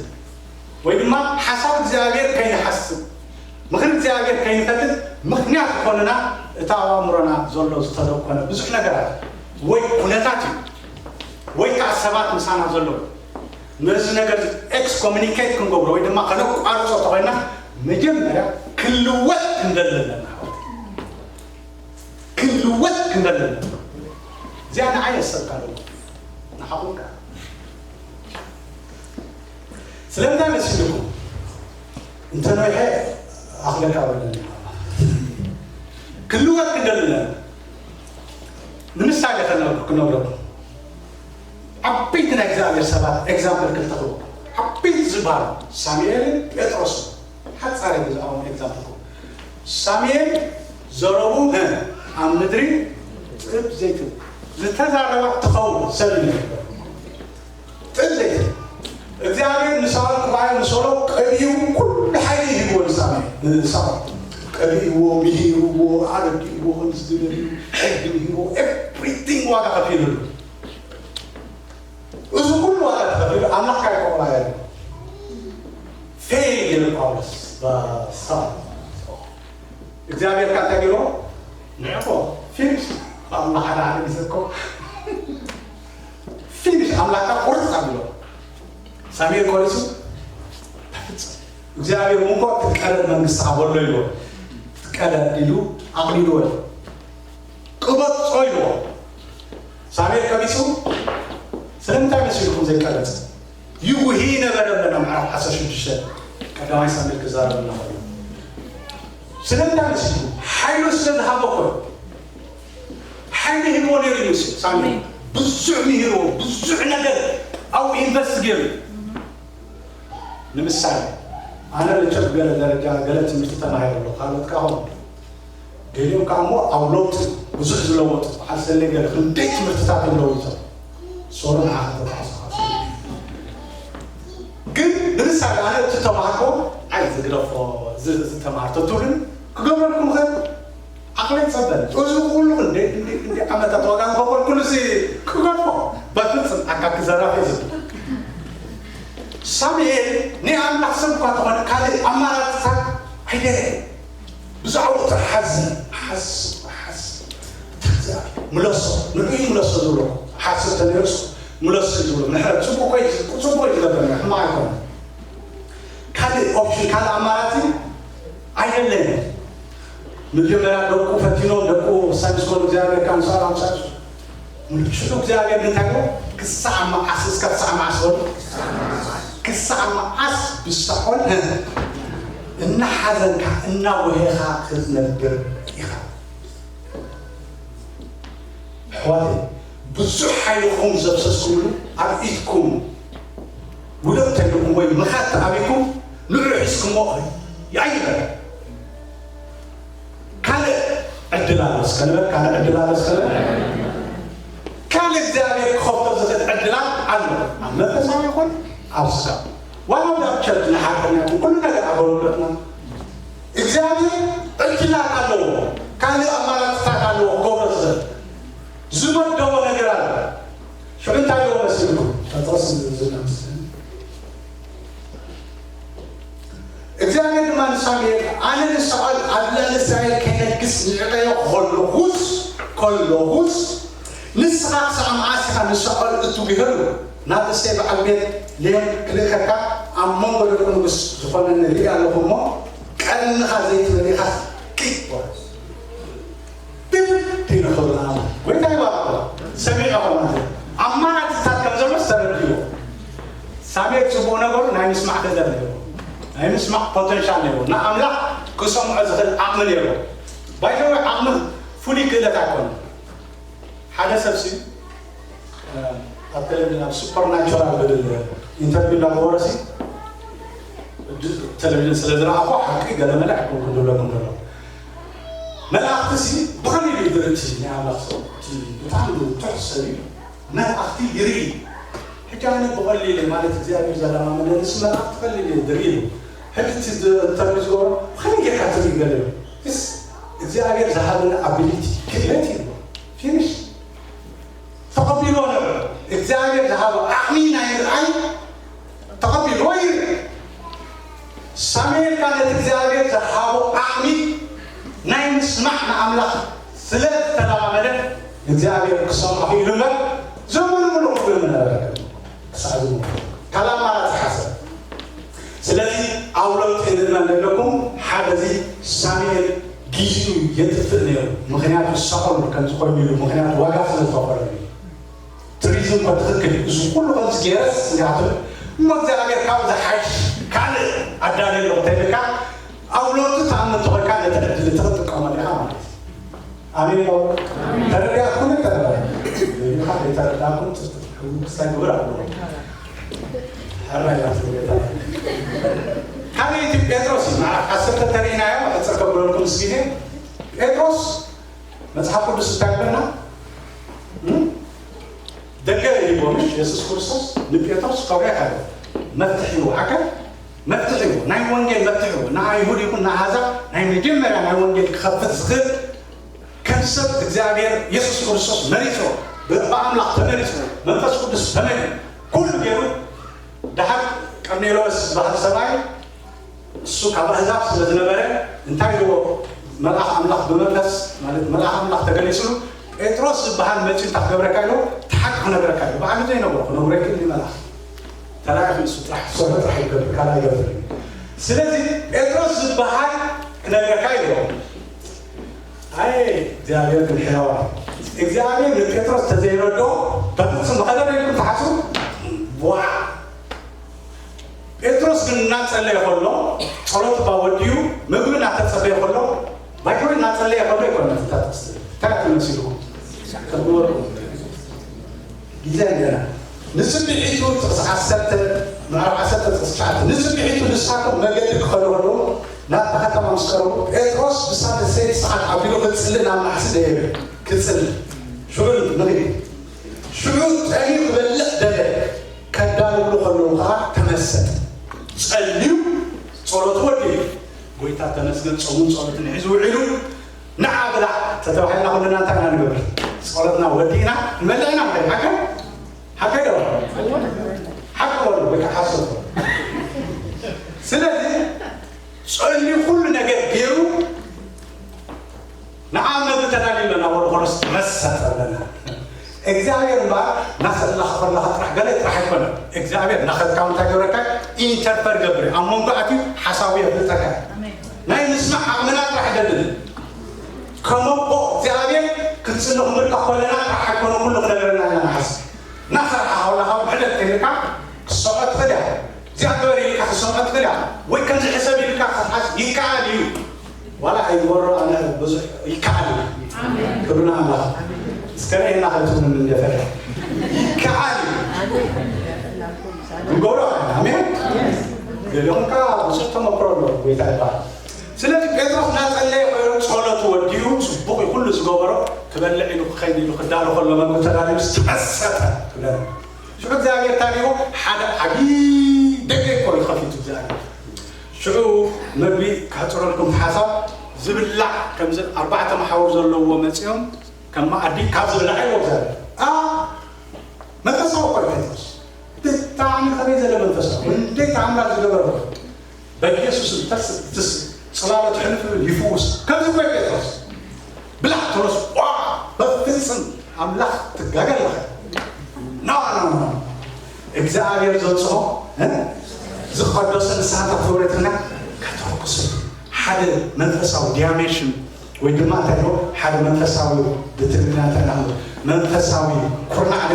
ወይ ድማ ሓሳብ እግዚኣብሔር ከይንሓስብ፣ ምኽሪ እግዚኣብሔር ከይንፈልጥ ምኽንያት ዝኾነና እታ ኣብ ኣእምሮና ዘሎ ዝተደኮነ ብዙሕ ነገራት ወይ ኩነታት እዩ። ወይ ከዓ ሰባት ምሳና ዘለዉ ነዚ ነገር ኤክስኮሚኒኬት ክንገብሮ ወይ ድማ ከነቋርጾ ተኾይና መጀመርያ ክልወጥ ክንደሊ ኣለና። ክልወጥ ክንደሊ ኣለና። እዚኣ ንዓይ የሰብካ ኣለዎ ንሓኹም ከዓ ስለምንታይ መሲልኩም እንተነውሐ ኣኽለካ በለኒ። ክልወጥ ክንደሊ ኣለና። ንምሳሌ ከነብር ክነብረኩም ዓበይቲ ናይ እግዚኣብሔር ሰባት ኤግዛምፕል ክልተ ክህበኩም። ዓበይቲ ዝበሃሉ ሳሙኤልን ጴጥሮስን ሓፃሪ ብዛዕባኦም ኤግዛምፕል ክህበኩም። ሳሙኤል ዘረቡ እ ኣብ ምድሪ ጥብ ዘይትብል ዝተዛረባ ትኸውን ሰብ እዩ። ጥብ ዘይትብል እግዚኣብሔር ንሳኦል ክባዮ ንሰሎ ቀቢኡ ኩሉ ሓይሊ ይህብዎ ንሳሙኤል ንሳኦል ቀቢእዎ ምሂርዎ ኣረዲእዎ ከምዚ ዝብል እዩ ሕጊ ምሂርዎ ኤቭሪቲንግ ዋጋ ከፊሉሉ። እዚ ኩሉ ዋጋ ተኸፊሉ ኣምላኽ ካይ ቆቕላ ያለ ፌል ገይሩ ጳውሎስ በሳል እግዚኣብሔር ካንታ ገይሮ ንዕቆ ፊኒሽ ኣምላኽ ሓደ ሓደ ግዜ እኮ ፊኒሽ ኣምላኽካ ቁርፅ ኣቢሎ ሳሙኤል ቆሪሱ ተፍፅም እግዚኣብሔር እውን እኮ ትቀደድ መንግስቲ ኣበሎ ኢልዎ ትቀደድ ኢሉ ኣቕሊልዎ እዩ ቅበጾ ኢልዎ ሳሙኤል ቀቢጹ ስለምንታይ መሲልኩም ዘይቀበጽ ይጉሂ ነበረ ብለና ምዕራፍ ዓሰርተ ሽዱሽተ ቀዳማይ ሳሙኤል ክዛረብ እናኸሉ ስለምንታይ መሲልኩም ሓይሉ ስለ ዝሃበ ኮ ሓይሉ ሂብዎ ነይሩ እዩ ሳሙኤል ብዙሕ ምሂርዎ ብዙሕ ነገር ኣብኡ ኢንቨስት ገይሩ ንምሳሌ ኣነ መቸም ገለ ደረጃ ገለ ትምህርቲ ተማሂረ ኣለኹ ካልኦት ከዓ ኾኑ ገሊኦም ከዓ እሞ ኣብ ለውጢ ብዙሕ ዝለወጡ በዓል ሰለይ ገለ ክንደይ ትምህርትታት እዮም ለዊጦም ሶሎ ንዓኻ ተተሓሳኻሱ ግን ንምሳሌ ኣነ እቲ ተማሃርኮ ኣይ ዝግደፎ ዝተማሃር ተትብሉኒ ክገብረልኩም ኸ ዓቕለይ ጸበል እዚ ኩሉ ክንደይ ክንደይ ክንደይ ዓመታት ዋጋ ዝኸፈልኩሉ እዚ ክገድፎ በፍጽም ኣካኪ ዘራፊ ዝብል ሳሙኤል ናይ ኣምላኽ ሰብ እኳ ተኾነ ካልእ ኣማራፅታት ኣይደለየን ብዛዕባኡ ተሓዝን ሓስ ሓስ ምለሶ ንዑ ምለሶ ዝብሎ ሓስብ ተነርሱ ምለሶ ዝብሎ ምሕረት ፅቡቅ ወይ ፅቡቅ ዝገብር ሕማቅ ኣይኮነ ካልእ ኦፕሽን ካልእ ኣማራፂ ኣይደለየን መጀመርያ ደቁ ፈቲኖም ደቁ ሳይንስ ኮሉ እግዚኣብሔር ካብ ምሳል ኣምሳል ሽዑ እግዚኣብሔር እንታይ ክሳዕ መዓስ እስከ ክሳዕ መዓስ በሉ ክሳዕ መዓስ ብሳኦል እናሓዘንካ እናወሄኻ ክትነብር ኢኻ ኣሕዋተይ ብዙሕ ሓይልኹም ዘፍሰስኩምሉ ኣብ ኢድኩም ውደቕ ተልኩም ወይ ምኻድ ተኣቢኩም ንዑ ሒዝኩሞ ኣይበል ካልእ ዕድል ኣሎ እስከ ንበል ካልእ ዕድል ኣሎ እስከ ንበል ካልእ እግዚኣብሔር ክኸፍቶ ዝኽእል ዕድላት ኣሎ ኣብ መንፈሳዊ ይኹን ኣብ ስጋ ዋላ ኣብ ቸርች ንሓርቀኛትን ኩሉ ነገር ኣገልግሎትና እግዚኣብሔር ዕድላት ኣለዎ ካልእ ኣማራፅታት ኣለዎ ክገብሮ ዝኽእል ዝመደቦ ነገር ኣሎ ሽዑ እንታይ ኣለዎ መሲልኩም ጴጥሮስ ዝናምስል እግዚኣብሔር ድማ ንሳሙኤል ኣነ ንሳኦል ኣብ ልዕሊ እስራኤል ከይነግስ ንዕቀዮ ከለኹስ ከለኹስ ንስኻ ክሳዕ መዓስ ኢኻ ንሳኦል እትጉህር ናብ እሴይ በዓል ቤት ልሄም ክልእከካ ኣብ መንጎ ደቂ ንጉስ ዝኾነኒ ርኢ ኣለኹ እሞ ቀርንኻ ዘይትበል ኢኻስ ቂጥ በሎ። ብብድ ኢሉ ክብሪ ኣምላኽ። ጎይታ ይባርኮ። ሰሚዑ ኸማን ኣማራፅታት ከም ዘሎ ዝተረድእዎ። ሳሙኤል ፅቡቕ ነገሩ ናይ ምስማዕ ክእለት ነይርዎ። ናይ ምስማዕ ፖተንሻል ነይርዎ። ንኣምላኽ ክሰምዖ ዝኽእል ዓቕሚ ነይርዎ። ባይዘወይ ዓቕሚ ፍሉይ ክእለት ኣይኮነን። ሓደ ሰብ ሲ ኣብ ተለቪዥን ኣብ ሱፐርናቹራል ዝብል ኢንተርቪው እንዳገበረ ሲ ቴሌቪዥን ስለ ዝረኣኹ ሓቂ ገለመለ ኣይኮንኩን ዝብለኩም ዘሎ። መላእኽቲ ሲ ብኸመይ እዩ ድርኢ ናይ ኣምላኽ ሰብ? እቲ ብጣዕሚ ትሑት ሰብ እዩ። መላእኽቲ ይርኢ። ሕጂ ኣነ ብቐሊል ማለት እግዚኣብሔር ዘላማመለንስ መላእኽቲ ቀሊል እየ ድርኢ ኢሉ። ሕጂ እቲ ኢንተርቪው ዝገብሮ ብኸመይ ጌርካ ትርኢ ገለ እዩ። እስ እግዚኣብሔር ዝሃበና ኣቢሊቲ ክእለት እዩ። ፊኒሽ። ተቐቢልዎ ንዕኡ እግዚኣብሔር ዝሃቦ ዓቕሚ ናይ ምርኣይ ተቐቢልዎ ይርኢ። ሳሙኤል ከኣ ነቲ እግዚኣብሔር ዝሃቦ ዓቕሚ ናይ ምስማዕ ንኣምላኽ ስለ ዝተለማመደ እግዚኣብሔር ክሰምዖ ክኢሉ እምበር ዘመኑ ምሉእ ክብል ነበረ። ክሳዕ ዝሞት ካልእ ኣማራጺ ሓሰብ። ስለዚ ኣብ ለውጢ ንእመን ዘለኩም ሓደ እዚ ሳሙኤል ግዜኡ የጥፍእ ነይሩ። ምኽንያቱ ሳኦል ከም ዝኾይኑ ኢሉ ምኽንያቱ ዋጋ ስለ ዝኸፈለሉ እዩ። ትሪዝም እኮ ትኽክል እዩ። እዚ ኩሉ ከምዚ ገይረስ እንዲኣትብል እሞ እግዚኣብሔር ካብኡ ዝሓይሽ ካልእ ኣዳልየ ኣለኹ እንተይልካ ኣብ ለውጢ ትኣምን ተኾይንካ ነቲ ዕድል እቲ ክትጥቀመሉ ኢኻ ማለት እዩ። ኣሜን ዶ? ተረዲኣኩም ተረዳ ኢኻ ዘይተረዳእኩም ክስታይ ግብር ኣለዎ። ሕራይ ናት ጌታ ካልኣይቲ ጴጥሮስ እዩ። ምዕራፍ ዓሰርተ ተሪእናዮ ሕፅር ከብለልኩም ምስ ግዜ ጴጥሮስ መጽሓፍ ቅዱስ እንታይ ይብለና? እም? ደገ ይቦምሽ የሱስ ክርስቶስ ንጴጥሮስ ከውያ ካለ መፍትሕ እዩ ዓከ መፍትሕ እዩ ናይ ወንጌል መፍትሕ እዩ ንኣይሁድ ይኹን ንኣሕዛብ ናይ መጀመርያ ናይ ወንጌል ክኸፍት ዝኽእል ከም ሰብ እግዚኣብሔር የሱስ ክርስቶስ መሪጾ ብኣምላኽ ተመሪጹ መንፈስ ቅዱስ ተመሪ ኩሉ ገይሩ ደሓር ቀርኔሎስ ዝበሃል ሰብኣይ እሱ ካብ ኣህዛብ ስለ ዝነበረ እንታይ ኢልዎ መልኣኽ ኣምላኽ ብመንፈስ ማለት መልኣኽ ኣምላኽ ተገሊጹሉ ጴጥሮስ ዝበሃል መጺኡ እንታይ ክገብረካ ኢልዎ እቲ ሓቂ ክነግረካ ኢልዎ ባዕሉ ዘይነግሮ ክነግሮ ይክእል እዩ መልኣኽ ተላኢኹ ንሱ ጥራሕ ዝሰርሖ ጥራሕ ይገብር ካልእ ኣይገብር እዩ ስለዚ ጴጥሮስ ዝበሃል ክነግረካ ኢልዎ ኣይ እግዚኣብሔር ግን ሕያዋ እግዚኣብሔር ንጴጥሮስ ተዘይረዶ በፍጹም ብኸደደ ኢልኩም ትሓስቡ ዋ ጴጥሮስ ግን እናጸለየ ከሎ ጸሎት እባ ወዲኡ ምግቢ እናተጸበየ ከሎ ባይኮ እናጸለየ ከሎ ይኮነ ትታጥቅስ እንታይ ትመስልኩም ከግበርኩም ግዜ ኣለና ንጽቢሒቱ ጥቕስ ዓሰርተ ምዕራፍ ዓሰርተ ጥቕስ ትሽዓተ ንጽቢሒቱ ንሳቶም መገዲ ክኸዱ ከለዉ ናብታ ከተማ ምስ ቀረቡ ጴጥሮስ ብሳልሰይቲ ሰዓት ኣቢሉ ክጽሊ ናብ ናሕሲ ደየበ ክጽሊ ሽዑ ንኺድ ሽዑ ጠምዩ ክበልዕ ደለ ከዳልውሉ ከለዉ ከዓ ተመሰጠ ጸልዩ ጸሎቱ ወዲኡ ጎይታ ተመስገን ጾሙን ጸሎትን ሒዙ ውዒሉ ንዓ ብላዕ ተተባሂልና ኩልና እንታይ ኢና ንገብር ጸሎትና ወዲእና ንበልዕ ኢና ማለት ሓቀ ሓቀ ዶ ሓቀ ወሉ ወይ ከዓ ሓሶት ስለዚ ጸልዩ ኩሉ ነገር ገይሩ ንዓ መግቢ ተዳልዩ ኣለና ወሉ ኮሎስ መሰጠ ኣለና እግዚኣብሔር እምበኣር እናሰለኻ ከለኻ ጥራሕ ገለ ጥራሕ ኣይኮነን እግዚኣብሔር እናኸድካ እንታይ ገብረካ ኢንተርፈር ገብር ኣብ መንጎ ኣትዩ ሓሳቡ የፍልጠካ ናይ ምስማዕ ዓቕምና ጥራሕ ደልን ከመቦ እግዚኣብሔር ክንጽሊ ክንብልካ ከለና ጥራሕ ኣይኮነ ኩሉ ክነገረና ኢና ንሓስብ እናኸርሓ ከለኻ ብሕደት ከይልካ ክሰምዖ ትኽእል እያ እዚኣ ግበር ኢልካ ክሰምዖ ትኽእል እያ ወይ ከምዚ ሕሰብ ኢልካ ክትሓስ ይከኣል እዩ ዋላ ኣይግበሮ ኣነ ብዙሕ ይከኣል እዩ ክብርና ኣምላኽ እስከ ርእየና ከይትብሉኒ እንደ ፈርሕ ይከኣል እዩ ክንገብሮ ኣሜን ገሊኹም ከዓ ብዙሕ ተመክሮ ኣሎ ጎይታ ይባል ስለዚ ጴጥሮስ እናጸለየ ኮይኑ ጸሎቱ ወዲኡ ጽቡቕ እዩ ኩሉ ዝገበሮ ክበልዕ ኢሉ ክኸይድ ኢሉ ክዳሎ ከሎ መግቢ ተዳልዩ ዝተመሰጠ ክብለና ሽዑ እግዚኣብሔር ታሪዎ ሓደ ዓብዪ ደገ እኮ እዩ ከፊቱ እግዚኣብሔር ሽዑ መግቢ ከሕፅረልኩም ሓሳብ ዝብላዕ ከምዚ ኣርባዕተ መሓውር ዘለዎ መፂኦም ከም መኣዲ ካብ ዝብላዕ ይዎ እግዚኣብሔር መንፈሳዊ እኮ ጴጥሮስ ብጣዕሚ ከመይ ዘለ መንፈሳዊ እንደይ ተኣምራት ዝገበረ በኢየሱስ ተስ ጽላሎት ሕልፍ ይብል ይፍውስ ከምዚ እኮ ጴጥሮስ ብላዕ ተረሱ በፍጽም ኣምላኽ ትጋገ ኣለኸ ኖ ኖ ኖ እግዚኣብሔር ዘውፅኦ ዝቀደሰ ንስሓ ተኽብረትና ከተኩስ ሓደ መንፈሳዊ ዲያሜሽን ወይ ድማ እንታይ ዶ ሓደ መንፈሳዊ ብትግርኛ እንታይ ንብሎ መንፈሳዊ ኩርናዕ ዶ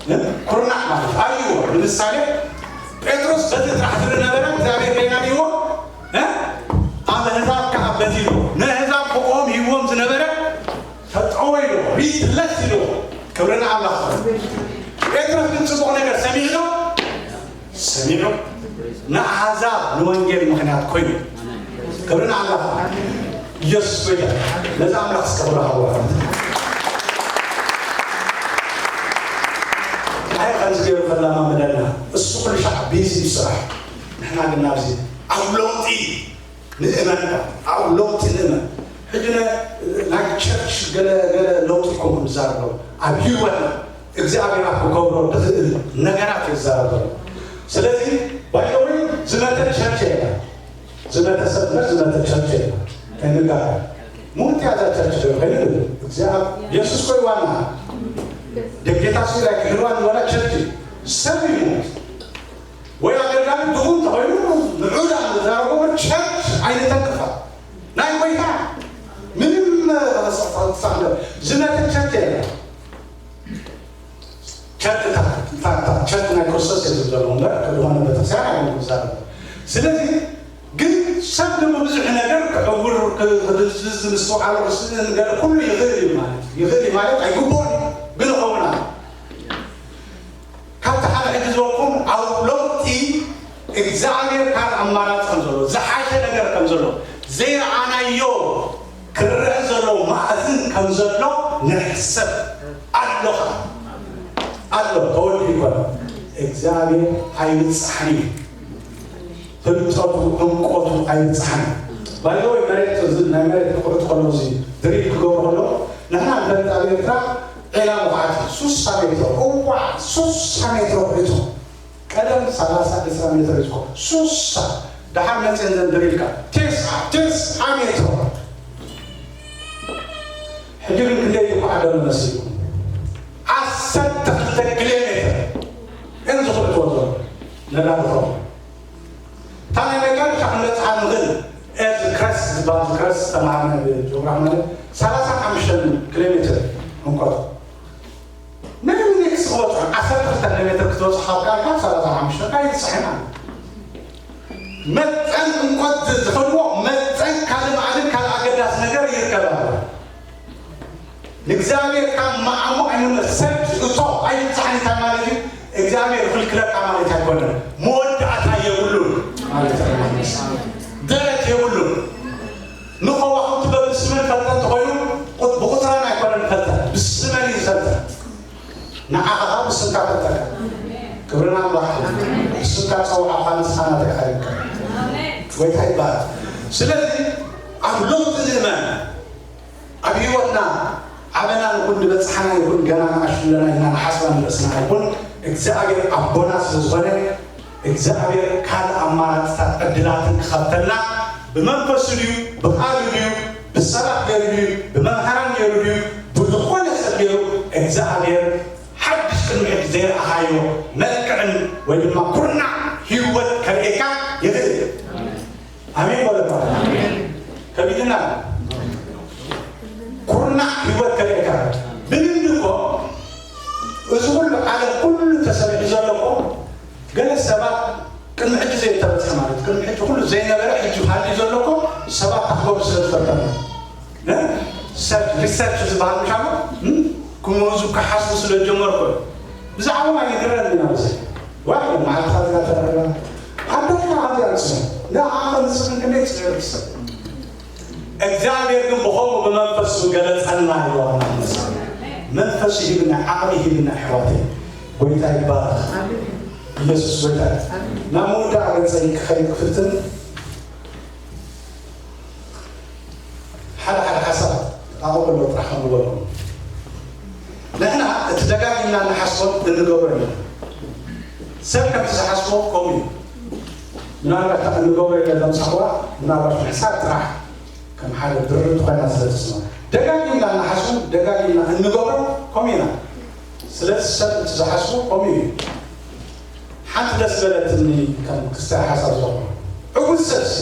ንብሎ ኩርናዕ ማለት ኣብይዎ ንምሳሌ ጴጥሮስ በቲ ጥራሕ ዝነበረ እግዚኣብሔር ሌና ዎ ኣህዛብ ከዓ በዚሉ ንኣህዛብ ክቆም ሂዎም ዝነበረ ተጠወ ኢሉ ሪትለስ ኢሉ ክብርና ኣምላኽ ጴጥሮስ ግን ፅቡቕ ነገር ሰሚዕዶ ሰሚዑ ንኣሕዛብ ንወንጌል ምኽንያት ኮይኑ። ክብሪ ንኣምላኽ። ኢየሱስ ጎይታ። ነዚ ኣምላኽ እስከ ክብሪ ሃብዎ። እንታይ ከምዚ ገይሩ ከለማምደና? እሱ ኩሉ ሻዕ ቢዚ እዩ ስራሕ። ንሕና ግን ናብዚ ኣብ ለውጢ ንእመን፣ ኣብ ለውጢ ንእመን። ሕጂ ነ-፣ ናይ ቸርች ገለ ገለ ለውጢ ከምኡ ንዛረብ ኣለዉ። ኣብ ህይወትና እግዚኣብሔር ኣብ ክገብሮ ዝኽእል ነገራት ይዛረብ ዘሎ። ስለዚ ባይዘወይ ዝመተ ቸርች የላ፣ ዝመተ ሰብ እምበር ዝመተ ቸርች የላ። ከይንጋገ። ሙሉእ እያ እዛ ቸርች ዶ? ከይንብል። እግዚኣብሔር፣ የሱስ ኮይ ዋና። ደጌታ ሲላይ ክሕልዋ ንበላ ቸርች እዩ። ሰብ ይሙት ወይ ኣገልጋሊ ድኹም ተኾይኑ ንዑዳ ንዛረቦ ቸርች ኣይንተንክፋ። ናይ ጎይታ ምንም ሳለ ዝመተ ቸርች የለ። ቸርች እታ፣ እታ፣ እታ ቸርች ናይ ክርስቶስ እየ ዝብል ዘሎ እምበር፣ ዝኾነ ቤተክርስትያን ኣይኮንኩን ዝዛረብ። ስለዚ ግን ሰብ ድማ ብዙሕ ነገር ክዕውር፣ ክ-፣ ክድንዝዝ፣ ምስትውዓሉ ክስእን ገለ ኩሉ ይኽእል እዩ ማለት እዩ። ይኽእል እዩ ማለት ኣይግብኦን እዩ፣ ግን ይኸውን ኣሎ። ካብቲ ሓደ ሕጂ ዝበልኩም ኣብ ለውጢ እግዚኣብሔር ካልእ ኣማራፂ ከም ዘሎ፣ ዝሓሸ ነገር ከም ዘሎ፣ ዘይረኣናዮ ክረአ ዘሎ ማእዝን ከም ዘሎ ንሕሰብ ኣሎ። ኸዓ ኣሎ፣ ተወዲኡ ይኮነ። እግዚኣብሔር ኣይብጻሕን እዩ። ፍልጠቱ፣ ዕምቆቱ ኣይብጻሕን። ባይዘወይ መሬት፣ እዚ ናይ መሬት ክኹዕቱ ከለዉ፣ እዚ ድሪል ክገብሩ ከለዉ፣ ንሕና ንፈልጥ ኣብ ኤርትራ ዒላ ምኹዓት ሱሳ ሜትሮ፣ እዋዕ፣ ሱሳ ሜትሮ ኩዒቱ። ቀደም ሰላሳ ዕስራ ሜትሮ እዩ ዝኮ-፣ ሱሳ። ደሓር መጽየን ዘን ድሪልካ፣ ቴስዓ፣ ቴስዓ ሜትሮ። ሕጂ ግን ክንደይ ይኩዓት ዘሎ መሲሉ? ዓሰርተ ክልተ ኪሎ ሜትር እዮም ዝኹዕትዎ ዘሎ። ነዳዲ ኸም እታ ናይ መጨረሻ ክንበጽሓ ንኽእል ኤርዝ ክረስት ዝበሃል፣ ክረስት ዝተማሃርና ብጂኦግራፊ ማለት ሰላሳ ሓሙሽተ ኪሎ ሜትር ዕምቆት። ናይ ሚኒክስ ክበጽሑ ዓሰርተ ክልተ ኪሎ ሜትር ክትበጽሑ ካብ ካልካ ሰላሳ ሓሙሽተ ካይ ትስሕና። መጠን ዕምቆት ዝኸድዎ መጠን ካልእ ማዕድን ካልእ ኣገዳሲ ነገር ይርከብ ኣሎ። ንእግዚኣብሔር ካብ መዓሙ ኣይንመ-፣ ሰብ እቶ ኣይብጻሕን እንታይ ማለት እዩ? እግዚኣብሔር ይኽልክለካ ማለት ኣይኮነን። መወዳእታ የብሉን ማለት እዩ። ደረት የብሉን። ንኸዋኽብቲ በብስመን ፈልጠ እንተኾይኑ፣ ቁ-፣ ብቁጽረን ኣይኮነን ፈልጠ፣ ብስመን እዩ ዝፈልጠ። ንዓኻ ብስምካ ፈልጠካ። ክብሪ ንኣምላኽ ይኹን። ብስምካ ጸውዓኻ ንስኻ ናተይ ኢኻ። ጎይታ ይባረክ። ስለዚ ኣብ ለውጢ ንእመን። ኣብ ህይወትና ዓበና ንኹን፣ ንበጽሓና ይኹን፣ ገና ንኣሽቱ ኣለና ኢልና ንሓስባ ንርእስና ይኹን፣ እግዚኣብሔር ኣቦና ስለ ዝኾነ፣ እግዚኣብሔር ካልእ ኣማራጽታት ዕድላትን ክኸፍተልና ብመንፈሱ ድዩ፣ ብቃሉ ድዩ፣ ብሰባት ገይሩ ድዩ፣ ብመምሃራን ገይሩ ድዩ፣ ብዝኾነ ሰብ ገይሩ እግዚኣብሔር ሓድሽ ቅድሚ ሕጂ ዘይረኣኻዮ መልክዕን ወይ ድማ ኩርናዕ ህይወት ከርእየካ ይኽእል እዩ። ኣሜን በለባ። ከቢድና ኩርናዕ ህይወት ከርእየካ። ብልምዲ እኮ እዚ ኩሉ ዓለም ኩሉ ተሰሚዑ ዘሎ እኮ ገለ ሰባት ቅድሚ ሕጂ ዘይተበጽሐ ማለት ቅድሚ ሕጂ ኩሉ ዘይነበረ ሕጂ ሃልዩ ዘሎ እኮ ሰባት ክገብሩ ስለ ዝፈተኑ። እ? ሰርች፣ ሪሰርች ዝበሃል ምሽ ኣሎ? እ? ክመዙ ክሓስቡ ስለ ዝጀመርኩ ብዛዕባ ኣይግረን ኢና። እዚ ዋይ መዓልቲ ዚኣ ተረኸበ ኣደና ኣብዚኣ ንስሙ ንኣ ንስምን ክንደይ ጽዕር ትሰብ እግዚኣብሔር ግን ብኸምኡ ብመንፈሱ ገለጸልና። ይዋና መስ መንፈስ ይህብና፣ ዓቕሚ ይህብና። ኣሕዋተይ ጎይታ ይባረኽ። ኢየሱስ ጎይታ። ናብ መወዳእ ገጸይ ክኸይድ ክፍትን ሓደ ሓደ ሓሳብ ኣቕበሎ ጥራሕ ከም ዝበልኩም ንሕና እቲ ደጋጊምና እንሓስቦን እንገብሮ ኢና። ሰብ ከምቲ ዝሓስቦ ከምኡ እዩ። ምናልባት እታ እንገብሮ ኢለ ዘምጻእዋ ምናልባት ምሕሳብ ጥራሕ ከም ሓደ ድርብቲ ኮይና ስለ ትስማ ደጋጊምና እንሓስቦን ደጋጊምና እንገብሮ ከምኡ ኢና። ስለዚ ሰብ እቲ ዝሓስቦ ከምኡ እዩ። ሓንቲ ደስ በለትኒ ከም ክስታይ ሓሳብ ዝኾነ ዕዉት ሰብሲ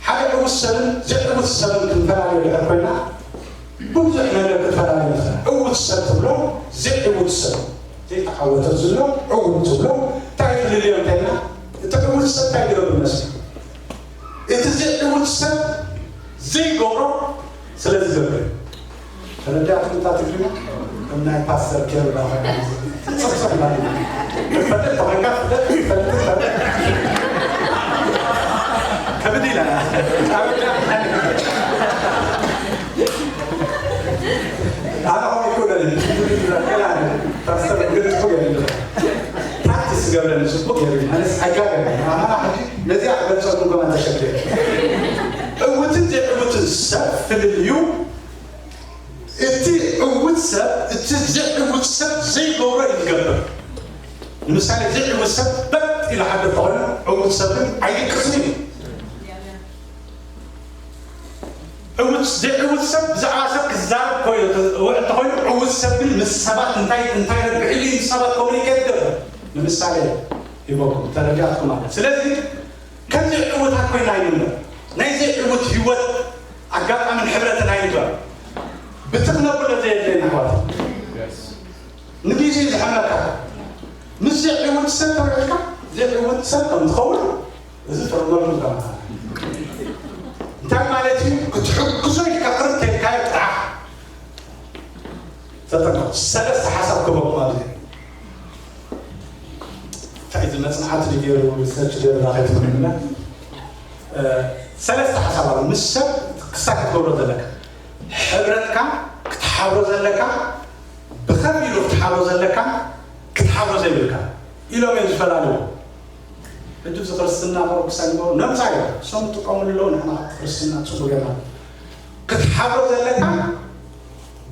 ሓደ ዕዉት ሰብን ዘይዕዉት ሰብን ክንፈላለዩ ድሕር ኮይና ብብዙሕ ነገር ክትፈላለዩ ንኽእል። ዕዉት ሰብ ትብሎ ዘይዕዉት ሰብ ዘይተዓወተ ዝብሎ ዕዉት ትብሎ እንታይ ትልልዮ እንተልና እቲ ዕዉት ሰብ እንታይ ዝገብር መስል እቲ ዘይዕዉት ሰብ ዘይገብሮ ስለ ዝገብር ተረዳእኩም እታ ትግርኛ ናይ ፓስተር ኬርዳ ኮይና ጽቕጽቕ ማለት እዩ። ትፈልጥ ተኾይንካ ፍለጥ፣ ትፈልጥ ትፈልጥ። ከብድ ኢላ። ኣበዳ። ኣነ ኸም ይኮነኒ። ፓስተር ግን ጽቡቅ የለ። ፕራክቲስ ገብረኒ ጽቡቅ የለ። ማለት ኣይጋገርኒ። ኣማራ ሕጂ ነዚኣ ክገልጸልኩም ከማን ተሸግር። ዕውትን ዘይዕውትን ሰብ ፍልልዩ እቲ ዕዉት ሰብ እቲ ዘይዕዉት ሰብ ዘይገብሮ እዩ ዝገብር። ንምሳሌ ዘይዕዉት ሰብ በጥ ኢሉ ሓድር ተኾይኑ ዕዉት ሰብ ግን ኣይድቅስን እዩ። ዕዉት ዘይዕዉት ሰብ ብዛዕባ ሰብ ክዛረብ ኮይኑ ውዕል ተኾይኑ ዕዉት ሰብ ግን ምስ ሰባት እንታይ እንታይ ረብሕ ኢሉ ምስ ሰባት ኮሚኒኬት ይገብር። ንምሳሌ ሂበኩም ተረዲኣትኩም ማለት ስለዚ ከምዚ ዕዉታት ኮይና ይንበር ናይ ዘይዕዉት ህይወት ኣጋጣምን ሕብረትን ኣይንበር። ብትኽነብሎ ዘየድለየና ኣሕዋት ንግዜ ዝሐመካ ምስ ዘይዕውት ሰብ ተውዕልካ ዘይዕውት ሰብ ከም ትኸውን እዚ ጥርመሉ ተማሃር። እንታይ ማለት እዩ? ክትሕግዞ ኢልካ ቅርብ ተልካዮ ጥራሕ ተጠንቀቕ። ሰለስተ ሓሳብ ክበኩም ኣብዚ እንታይ እዚ መጽናዕቲ ድገሩ ሪሰርች ገሩ ናኸይትምንና ሰለስተ ሓሳብ ኣሎ። ምስ ሰብ ክሳብ ክትገብሮ ዘለካ ሕብረትካ ክትሓብሮ ዘለካ ብኸፊሉ ክትሓብሮ ዘለካ ክትሓብሮ ዘይብልካ ኢሎም እዮም ዝፈላለዩ። ሕጂ እዚ ክርስትና ኦርቶዶክስ ኣይንበሩ ነምሳ እዮም እሶም ይጥቀሙሉ ኣለዉ። ንሕና ካብቲ ክርስትና ጽቡቅ ገና ክትሓብሮ ዘለካ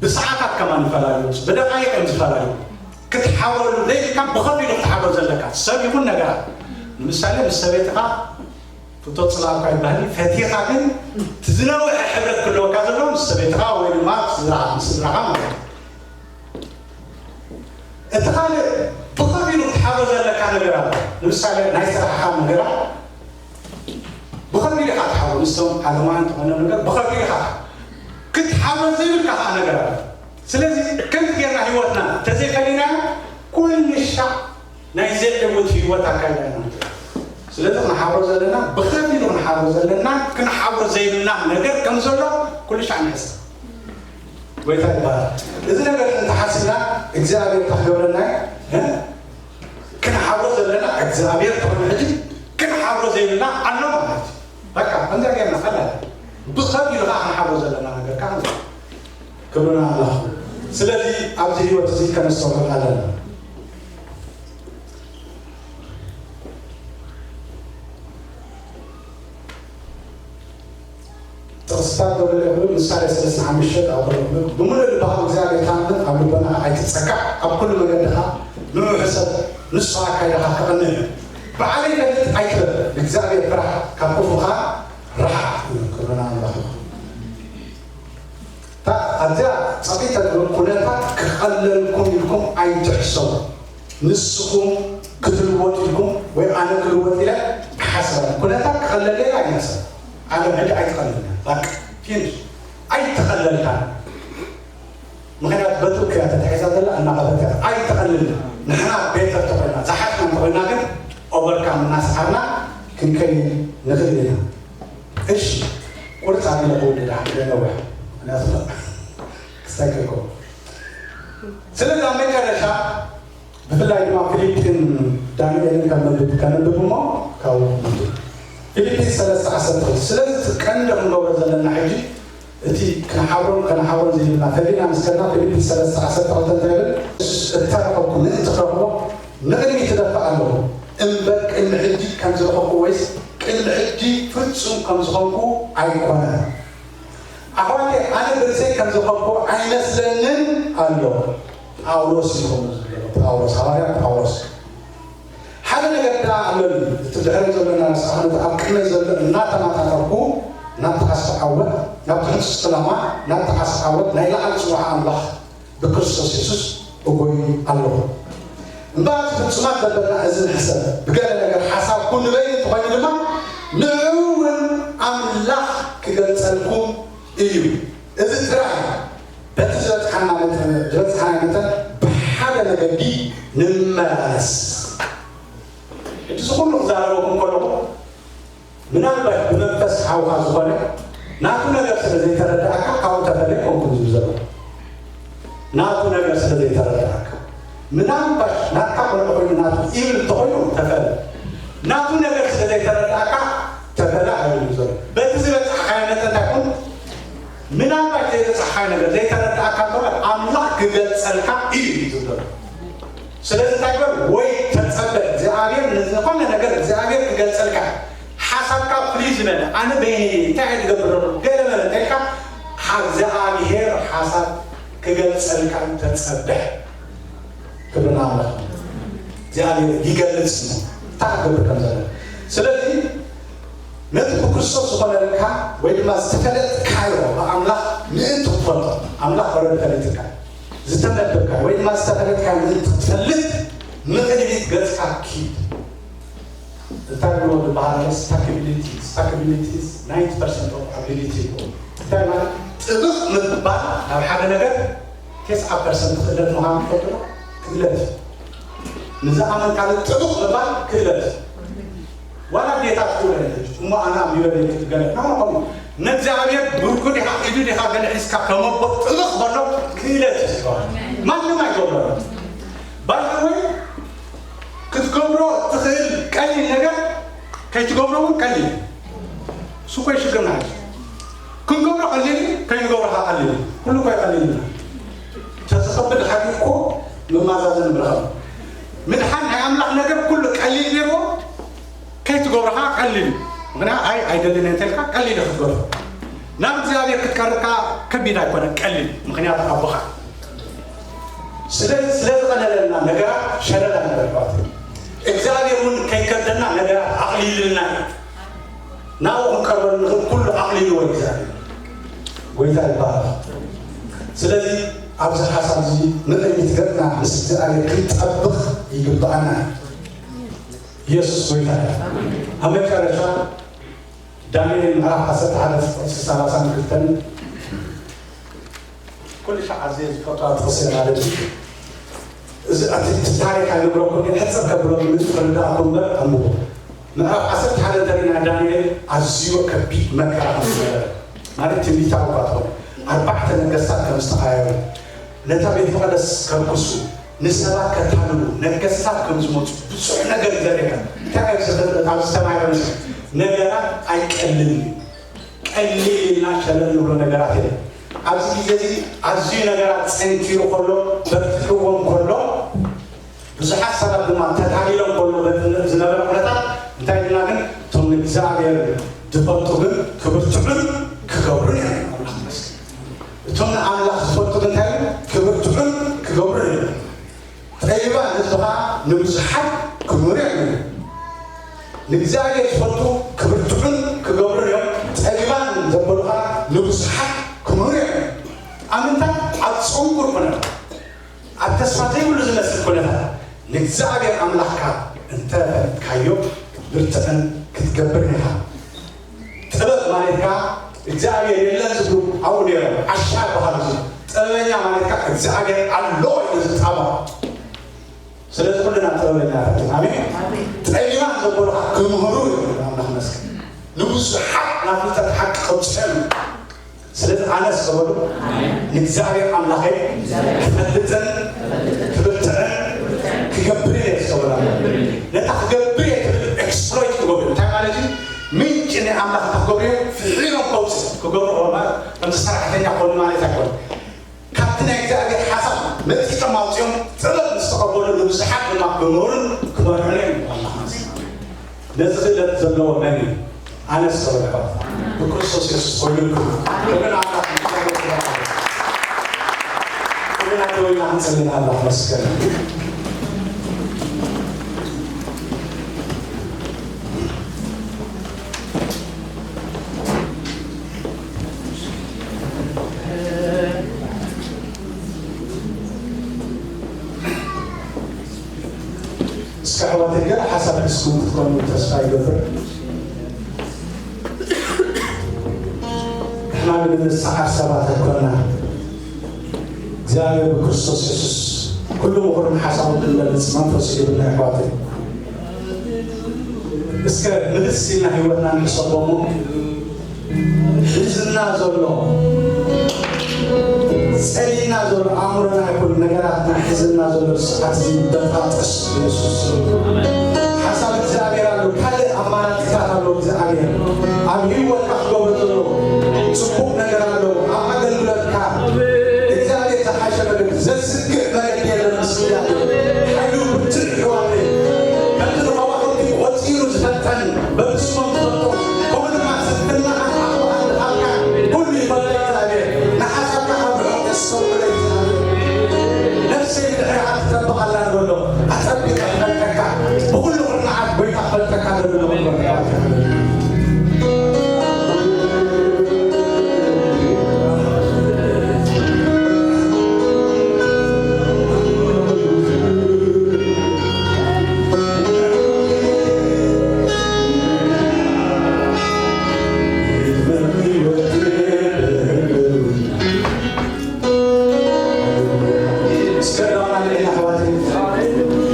ብሰዓታት ከማን ይፈላለዩ፣ ብደቃይቅ እዮም ዝፈላለዩ። ክትሓብረሉ ዘይብልካ ብኸፊሉ ክትሓብሮ ዘለካ ሰብ ይኹን ነገራት ንምሳሌ ምስ ሰበይትኻ ፍቶ ጽላእኳ ይበሃል ፈቲኻ ግን እቲ ዝነውሐ ሕብረት ክህልወካ ዘለዎ ምስ ሰበይትኻ ወይ ድማ ስድራኻ ምስ ስድራኻ ማለት እዩ። እቲ ካልእ ብኸፊሉ ክትሓብሮ ዘለካ ነገር ኣሎ። ንምሳሌ ናይ ስራሕኻ ነገራት ብኸፊሉ ኢኻ ትሓብሮ ምስቶም ዓለማውያን ዝኾነ ነገር ብኸፊሉ ኢኻ ክትሓብሮ ዘይብልካ ከዓ ነገር ኣሎ። ስለዚ ከምዚ ጌርና ህይወትና ተዘይፈሊና ኩልሻዕ ናይ ዘይዕውት ህይወት ኣካይዳ ኢና ንብል። ስለዚ ክንሓብሮ ዘለና ብኸፊሉ ክንሓብሮ ዘለና ክንሓብሮ ዘይብልና ነገር ከም ዘሎ ኩልሻዕ ንሕሰብ። ጎይታ ይባረክ። እዚ ነገር እንተሓሲብና እግዚኣብሔር ታክገብረና ክንሓብሮ ዘለና እግዚኣብሔር ተኾነ ሕጂ ክንሓብሮ ዘይብልና ኣሎ ማለት እዩ። በቃ ከምዚያ ጌርና ፈላ ብኸቢሉ ከዓ ክንሓብሮ ዘለና ነገር ከዓ ክብርና ኣምላኽ። ስለዚ ኣብዚ ህይወት እዚ ከነስተውዕል ኣለና። ጥቕስታት ደብረ ይኹን ምሳሌ ሰለስተ ሓሙሽተ ኣቕርብ ብምሉእ ልብኻ እግዚኣብሔር ታምን ኣብ ልቦና ኣይትጸጋዕ ኣብ ኩሉ መገድኻ ንዑ ሕሰብ ንሱ ኣካይዳኻ ክቐንዕ እዩ። ብዓለይ ፈልጥ ኣይትበል እግዚኣብሔር ፍራሕ ካብ ክፉኻ ርሓቕ እዩ። ክብርና ኣምላኽ ይኹን። እታ ኣብዚኣ ጸቂጠ ዝብል ኩነታት ክቐለልኩም ኢልኩም ኣይትሕሰቡ። ንስኹም ክትልወጡ ኢልኩም ወይ ኣነ ክልወጥ ኢለ ክሓስብ ኩነታት ክቐለል ኢለ ኣይነሰብ ዓለም ሕጂ ኣይትቐልልን እያ። ባቅ ፊኒሽ ኣይተቐለልካን። ምክንያቱ በቲ እኮ እያ ተታሒዛ ዘላ እናቐበት እያ ኣይተቐልልን። ንሕና ቤተር ተኮይና ዝሓትና እንተኮይና ግን ኦቨርካም እናሰዓርና ክንከይድ ንኽእል ኢና። እሺ ቁርፅ ኣቢለ ክውድድ ሓደ ነውሕ ምክንያቱ ክስታይ ከይከው ስለዚ ኣብ መጨረሻ ብፍላይ ድማ ፊሊፒን ዳንኤልን ከነንብብ ከነንብብ እሞ ካብኡ ፊሊፒን ሰለስተ ዓሰርተ ክልተ ስለዚ እቲ ቀንዲ ክንገብሮ ዘለና ሕጂ እቲ ክንሓብሮን ከነሓብሮን ዘይብልና ፈሊና ምስ ከድና ፊሊፒን ሰለስተ ዓሰርተ ክልተ እንታይ ይብል እተረኸብኩ ምእንቲ ክረኽቦ ንቕድሚት እደፍእ ኣለኹ እምበር ቅድሚ ሕጂ ከም ዝረኸብኩ ወይስ ቅድሚ ሕጂ ፍጹም ከም ዝኾንኩ ኣይኮነን ኣሕዋተይ ኣነ ብርእሰይ ከም ዝኾንኩ ኣይመስለንን ኣሎ ጳውሎስ እዩ ከምኡ ዝብሎ ጳውሎስ ሃዋርያ ጳውሎስ ሓደ ነገር ደኣ ኣለኒ እቲ ድሕረይ ዘሎ እናረሳዕኩ ነቲ ኣብ ቅድመይ ዘሎ እናተማታተርኩ ናብቲ ዓስቢ ዓወት ናብቲ ሕንሱስ ዕላማ ናብቲ ዓስቢ ዓወት ናይ ላዕሊ ጽዋዕ ኣምላኽ ብክርስቶስ የሱስ እጎይ ኣለኹ እምበኣር እቲ ፍጹማት ዘበልና እዚ ንሕሰብ ብገለ ነገር ሓሳብኩ ንበይኑ እንተኾይኑ ድማ ንዑ እውን ኣምላኽ ክገልጸልኩም እዩ እዚ ጥራይ በቲ ዝበጽሓና መጠን ዝበጽሓና መጠን ብሓደ መገዲ ንመላለስ ሕጂ እዚ ኩሉ ክዛረበኩም ከለኹ ምናልባት ብመንፈስ ሓውኻ ዝኾነ ናቱ ነገር ስለ ዘይተረዳእካ ካብኡ ተፈለ ኮንኩም ዝብዘሩ ናቱ ነገር ስለ ዘይተረዳእካ፣ ምናልባሽ ናትካ ቆልዑ ኮይኑ ናቱ ኢብል እንተኾይኑ ተፈለ። ናቱ ነገር ስለ ዘይተረዳእካ ተፈለ ኣይብሉ ዘሎ። በቲ ዝበጻሕካዮ መጠን እንታይ ኮን፣ ምናልባሽ ዘይበጻሕካዮ ነገር ዘይተረዳእካ እንተኾነ ኣምላኽ ክገልጸልካ እዩ እዩ ዝብሎ። ስለዚ እንታይ ግበር? ወይ ተጸበ፣ እግዚኣብሔር ንዝኾነ ነገር እግዚኣብሔር ክገልጸልካ። ሓሳብካ ፍልይ ዝበለ፣ ኣነ በይነይ እንታይ እየ ዝገብር ዘለኹ ገለ መለ እንተልካ፣ እግዚኣብሔር ሓሳብ ክገልጸልካ ተጸበ። ክብሪ ንኣምላኽ። እግዚኣብሔር ይገልጽ ነው እንታይ ክገብር ከም ዘሎ። ስለዚ ነቲ ብክርስቶስ ዝኾነልካ ወይ ድማ ዝተፈለጥካዮ ብኣምላኽ ምእንቲ ክትፈልጦ፣ ኣምላኽ ወረድ ፈሊጥካ ዝተመደብካ ወይ ድማ ዝተፈለጥካ ምእንቲ ክትፈልጥ ንቕድሚት ገጽካ ኪድ። እንታይ ብሎ ዝበሃል ስታክቢሊቲ፣ ስታክቢሊቲ ናይንቲ ፐርሰንት ኦፍ ኣቢሊቲ እዩ። እንታይ ማለት ጥብቕ ምባል ናብ ሓደ ነገር ተስዓ ፐርሰንት ክእለት ምዃኑ ትፈልጡ ዶ? ክእለት እዩ። ንዝኣመንካሉ ጥብቕ ምባል ክእለት እዩ። ዋላ ጌታ ትኽእሎ የለች እሞ ኣነ ኣንቢበ ዘይክእል ገለ ናሆም። ንእግዚኣብሔር ብርኩ ዲኻ ኢዱ ዲኻ ገለ ሒዝካ ከመቦ ጥብቕ በሎ ክእለት እዩ። ማንም ኣይገብሮ ባይወይ ክትገብሮ ትኽእል ቀሊል ነገር ከይትገብሮ እውን ቀሊል እዩ። እሱ እኮ ይሽግርና እዩ። ክንገብሮ ቀሊል እዩ፣ ከይንገብሮ ከዓ ቀሊል እዩ። ኩሉ እኮ ይቀሊል እዩ። ተዝኸብድ ሓቂ እኮ መማዛዘን ምረኸብ። ምድሓን ናይ ኣምላኽ ነገር ኩሉ ቀሊል ነይርዎ፣ ከይትገብሮ ከዓ ቀሊል እዩ። ምክንያት ኣይ ኣይደልን እንተልካ ቀሊል እዩ ክትገብሮ። ናብ እግዚኣብሔር ክትቀርብ ከዓ ከቢድ ኣይኮነ፣ ቀሊል። ምክንያቱ ኣቦኻ ስለ ስለ ዝቐለለልና ነገራት ሸለል ኣነበርባት እግዚኣብሔር እውን ከይከብደና ነገራት ኣቕሊልልና እዩ። ናብኡ ክንቀርበሉ ንኽእል ኩሉ ኣቕሊልዎ እግዚኣብሔር። ጎይታ ይባረኽ። ስለዚ ኣብዚ ሓሳብ እዚ ንቕድሚት ገጽና ምስ እግዚኣብሔር ክንጠብቕ ይግብኣና እዩ። ኢየሱስ ጎይታ እዩ። ኣብ መጨረሻ ዳንኤል ምዕራፍ ዓሰርተ ሓደ ቁጽሪ ሰላሳን ክልተን ኩሉ ሻዕ ኣዝየ ዝፈትዋ ጥቕሲ እያ ማለት እዩ። እዚ እቲ እቲ ታሪኽ ኣይነግረኩን እየ፣ ሕጽር ከብሎ ምእንቲ ክርድኣኩም እምበር ኣንብቦ። ምዕራፍ ዓሰርተ ሓደ እንተሪእና ዳንኤል ኣዝዩ ከቢድ መከራ ከም ዝነበረ ማለት ትንቢታዊ እኳ ትኾን ኣርባዕተ ነገስታት ከም ዝተቐያየሩ ነታ ቤት መቕደስ ከርክሱ ንሰባት ከታልሉ ነገስታት ከም ዝመፁ ብዙሕ ነገር እዩ ዘርእየካ። እንታይ ኣብዚ ዝተማይረ ምስ ነገራት ኣይቀልልን እዩ። ቀሊል ኢልና ሸለል ንብሎ ነገራት የለን። ኣብዚ ግዜ እዚ ኣዝዩ ነገራት ፀንኪሩ ከሎ በርቲሕዎም ከሎ ብዙሓት ሰባት ድማ ተታሊሎም ከሎ በቲ ዝነበረ ኩነታት እንታይ ኢልና ግን እቶም ንእግዚኣብሔር ዝፈልጡ ግን ክብርትዑን ክገብሩን እዮም። ኣምላኽ ይመስገን። እቶም ንኣምላኽ ዝፈልጡ ግን እንታይ ኢሉ ክብርትዑን ክገብሩን እዮም። ጠቢባን ህዝቢ ከዓ ንብዙሓት ክምህሩ እዮም። ንእግዚኣብሔር ዝፈልጡ ክብርትዑን ክገብሩን እዮም። ጠቢባን ዘበሉ ከዓ ንብዙሓት ክምህሩ እዮም። ኣብ ምንታይ? ኣብ ጸንኩር ኩነታት፣ ኣብ ተስፋ ዘይብሉ ዝመስል ኩነታት ንእግዚኣብሔር ኣምላኽካ እንተ ፈለጥካዮ ብርትዕን ክትገብርን ኢኻ። ጥበብ ማለት ከዓ እግዚኣብሔር የለን ዝብሉ ኣብኡ ነይሮም፣ ዓሻ በሃሉ። ጥበበኛ ማለት ከዓ እግዚኣብሔር ኣሎ ኢሉ ዝጣበቕ። ስለዚ ኩልና ጥበበኛታት ኢና። ኣሜን። ጠቢባን ዘበሉ ከዓ ክምህሩ እዮም። ኣምላኽ ይመስገን። ንብዙሓት ናብ ፍልጠት ሓቂ ከብፅሖም እዩ። ስለዚ ኣነስ ዝበሉ ንእግዚኣብሔር ኣምላኸይ ክፈልጥን ክብርትዕን ክገብርን እየ ዝበሉ። ነታ ክገብር እየ ትብል ኤክስፕሎይት ክገብሩ እንታይ ማለት እዩ? ምንጭ ናይ ኣምላኽ እንታይ ክገብሩ እዮም? ፍሒሮም ከውፅእ ክገብሩ ከሎ ማለት ከምዚ ሰራሕተኛ ክኾኑ ማለት ኣይኮነ። ካብቲ ናይ እግዚኣብሔር ሓሳብ መጢጦም ኣውፅኦም ጥበብ ምስ ተቐበሉ ንብዙሓት ድማ ክምህሩን ክመርሑን እዮም። ኣምላኽ ይመስገን። ነዚ ክእለት ዘለዎ መን እዩ? ኣነስ ተወልደ ብክርስቶስ የሱስ ኮይኑ ክብሪ ንኣምላኽ። ክብሪ ንኣምላኽ። ክብሪ ንኣምላኽ። ክብሪ ንኣምላኽ። ክብሪ ንኣምላኽ። እስከ ኣሕዋተይ ገለ ሓሳብ ሒዝኩም ክትኮኑ ተስፋ ይገብር። ንሕና ግን እንሰዓር ሰባት ኣይኮንና። እግዚኣብሔር ብክርስቶስ የሱስ ኩሉ ምኹርን ሓሳቡ ክንገልጽ መንፈስ ይህብና ኣሕዋተይ። እስከ ምልስ ኢልና ህይወትና ንሕሰቦ እሞ ሒዝና ዘሎ ጸሊእና ዘሎ ኣእምሮና ይኹን ነገራት ናይ ሕዝና ዘሎ ሰዓት እዚ በጣጥስ ኢየሱስ። ሓሳብ እግዚኣብሔር ኣሎ፣ ካልእ ኣማራጺታት ኣሎ እግዚኣብሔር። ኣብ ህይወትካ ክገብሮ ዘሎ ጽቡቕ ነገር ኣሎ፣ ኣብ ኣገልግሎትካ እግዚኣብሔር ዝሓሸ ነገር ዘስግእ መገዲ የለን ምስ እግዚኣብሔር። ሓይሉ ብትሪ ሕዋለ ከምቲ ንኸዋኽብቲ ቆጺሩ ዝፈተን በብስሞም ትፈልጦ፣ ከምኡ ድማ ስንፍናኻን ዓቕምኻን ድኻምካን ኩሉ ይፈልጥ እግዚኣብሔር። ንሓሳብካ ካብ ርሑቕ የስተውዕሎ እግዚኣብሔር። ነፍሰይ ብድሕሪኻ ትጠብቕ ኣላ ንበሎ። ኣጸቢቐ ክፈልጠካ፣ ብኹሉ ኩርናዓት ጐይታ ክፈልጠካ ደሎ ንበሎ። እስከ ዳውና ንዕና ኣሕዋተይ፣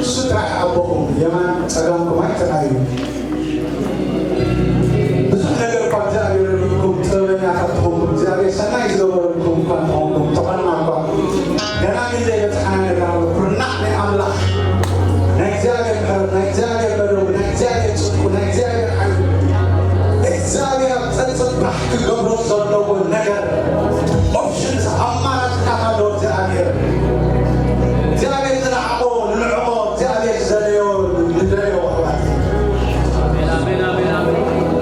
እሱ ጥራሕ ኣቦኹም፣ የማን ጸጋምኩም ኣይተራእዩ። ብዙሕ ነገር እኳ እግዚኣብሔር ርኢኩም፣ ጥበበኛታት ትኾንኩም፣ እግዚኣብሔር ሰናይ ዝገበረልኩም እኳ እንተኾንኩም፣ ተኾንና እኳ፣ ገና ግን ዘይበጽሓና ነገር ኣሎ። ኩርናዕ ናይ ኣምላኽ፣ ናይ እግዚኣብሔር ምሕረት፣ ናይ እግዚኣብሔር መደቡ፣ ናይ እግዚኣብሔር ጽድቁ፣ ናይ እግዚኣብሔር ሓይሉ፣ እግዚኣብሔር ኣብ ጸጽባሕ ክገብሮ ዘለዎ ነገር፣ ኦፕሽንስ፣ ኣማራጺታት ኣሎ እግዚኣብሔር። እግዚኣብሔር ዝነዓቖ ንንዕቆ፣ እግዚኣብሔር ዝደለዮ ንደለዮ ኣሕዋት።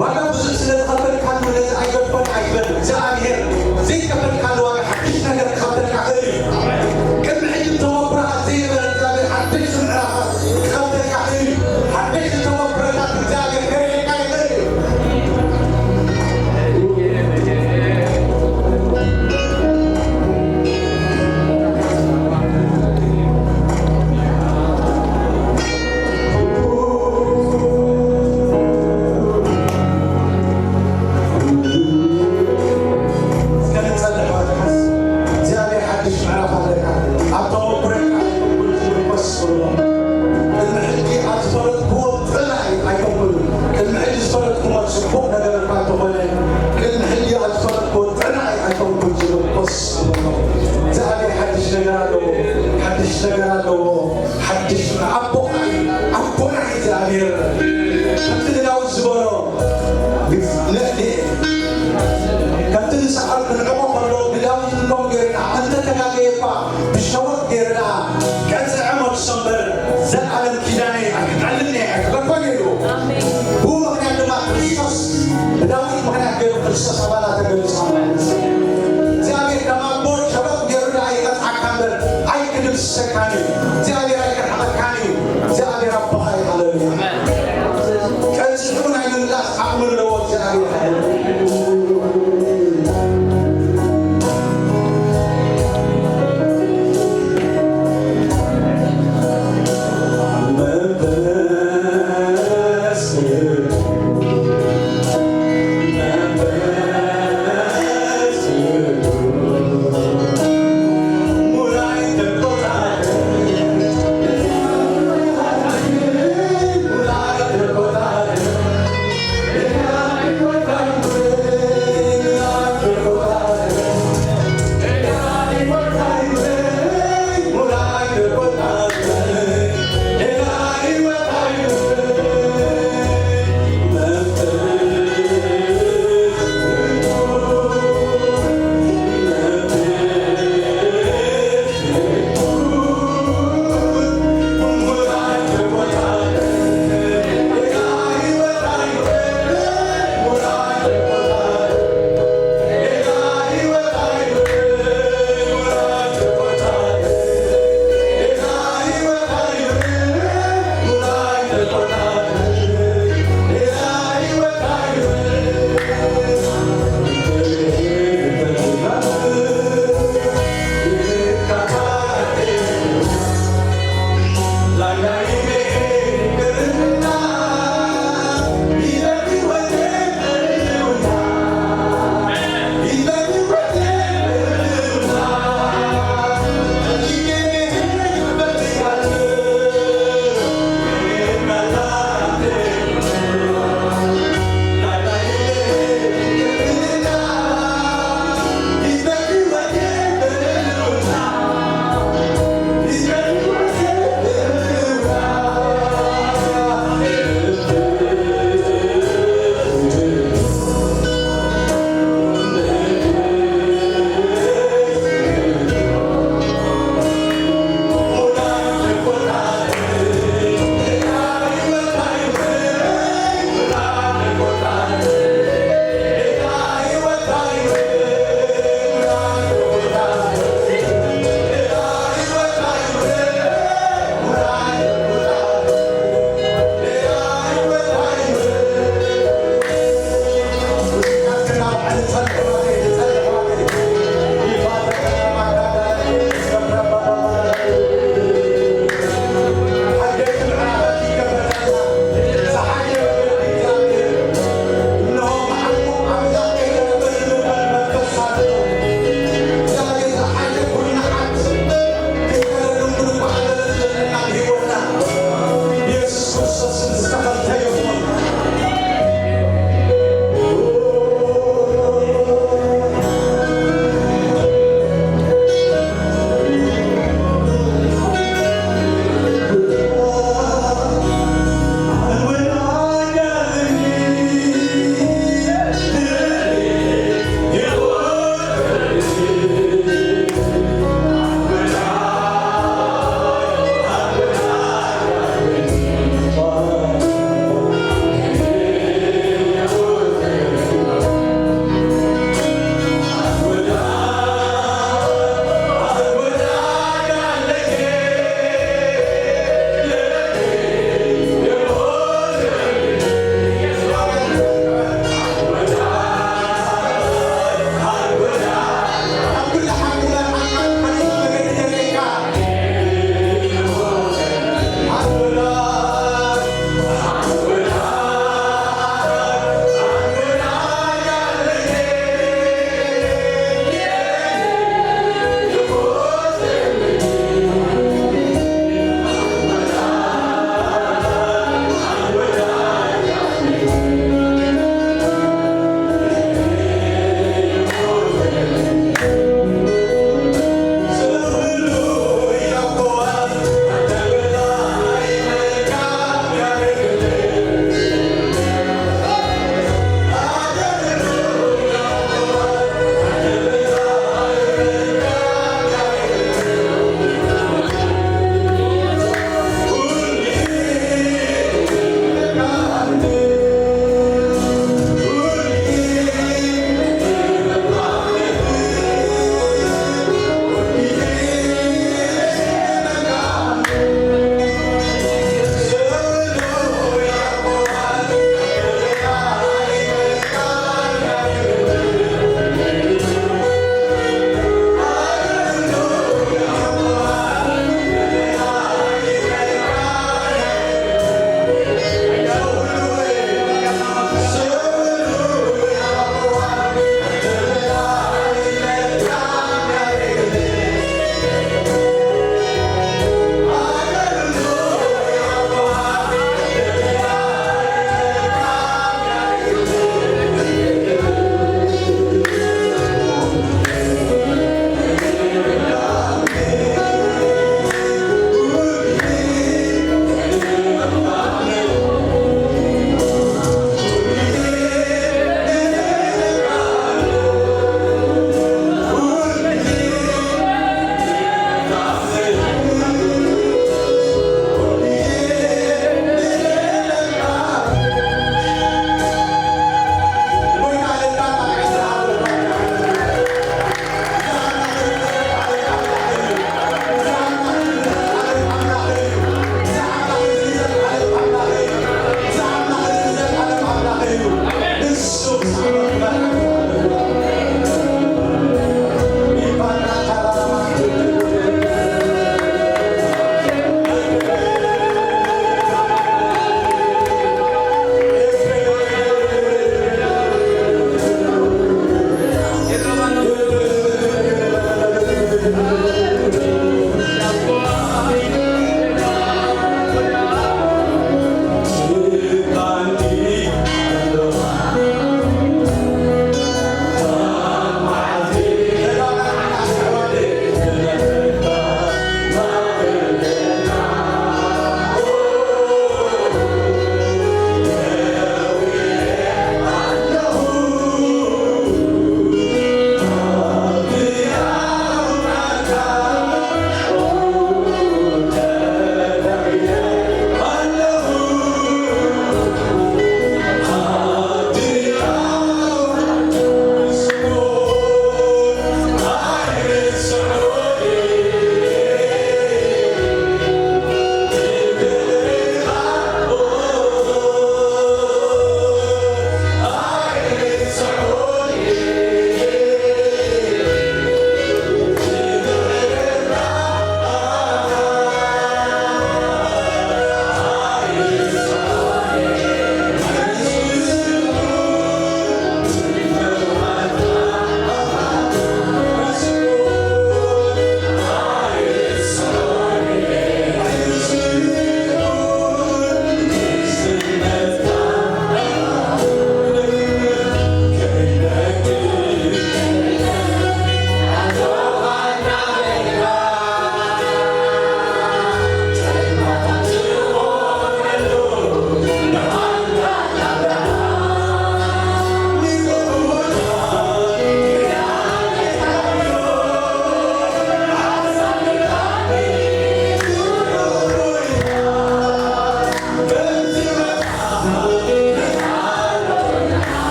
ዋጋ ብዙሕ ስለ ዝኸፈልካሉ ነዚ ኣይገድፎን ኣይበል። እግዚኣብሔር ዘይከፈልካሉ ዋጋ ሓድሽ ነገር ክኸፈልካ ክእል እዩ። ቅድሚ ሕጂ ተመኩሮኻ ዘይነበረ እግዚኣብሔር ሓድሽ ምዕራፋት ክኸፈልካ ክእል እዩ። ሓድሽ ተመኩሮታት እግዚኣብሔር ከርእየካ ይኽእል እዩ። እስከ ንጸልይ፣ ኣሕዋት፣ ሓስ እግዚኣብሔር ሓድሽ ምዕራፍ ኣለካ። ኣብ ተመኩረካ ኣይኮንኩን ዝምርኮስ በሎ። ቅድሚ ሕጂ ኣብ ዝፈለጥክዎ ጥራይ ኣይኮንኩን። ቅድሚ ሕጂ ዝፈለጥክዎ ጽቡቕ ነገር እኳ እንተኾነ፣ ቅድሚ ሕጂ ኣብ ዝፈለጥክዎ ጥራይ ኣይኮንኩን ዝምርኮስ በሎ። እግዚኣብሔር ሓድሽ ነገር ኣለዎ። ሓድሽ ነገር ኣለዎ። ሓድሽ ኣቦኻ እዩ። ኣቦና እዩ እግዚኣብሔር። ከምቲ ንዳዊት ዝበሎ፣ ን-፣ ን-፣ ከምቲ ንሰዓል ክንዕቆ ከሎ፣ ንዳዊት እንኮም ገይሩ ደኣ፣ እንተ ተጋገየ እኳ፣ ብሸወት ገይሩ ደኣ፣ ቀጽዐ መልሶ እምበር፣ ዘለኣለም ኪዳነይ ኣይክጠልን'የ፣ ኣይክገድፎን እየ ኢሉ። ብኡ ምኽንያት ድማ ክርስቶስ፣ ብዳዊት ምኽንያት ገይሩ ክርስቶስ ኣባና ተገሊጹ ኣሎ። እግዚኣብሔር ከም ኣቦ ሸወት ገይሩ ደኣ ይቐጽዓካ እምበር፣ ኣይክድምስሰካን እዩ። እግዚኣብሔር ኣይክርሕቐካን እዩ። እግዚኣብሔር ኣቦኻ እዩ። ሃሌሉያ። ቀጺዑ ናይ ምምላስ ዓቕሚ ኣለዎ እግዚኣብሔር።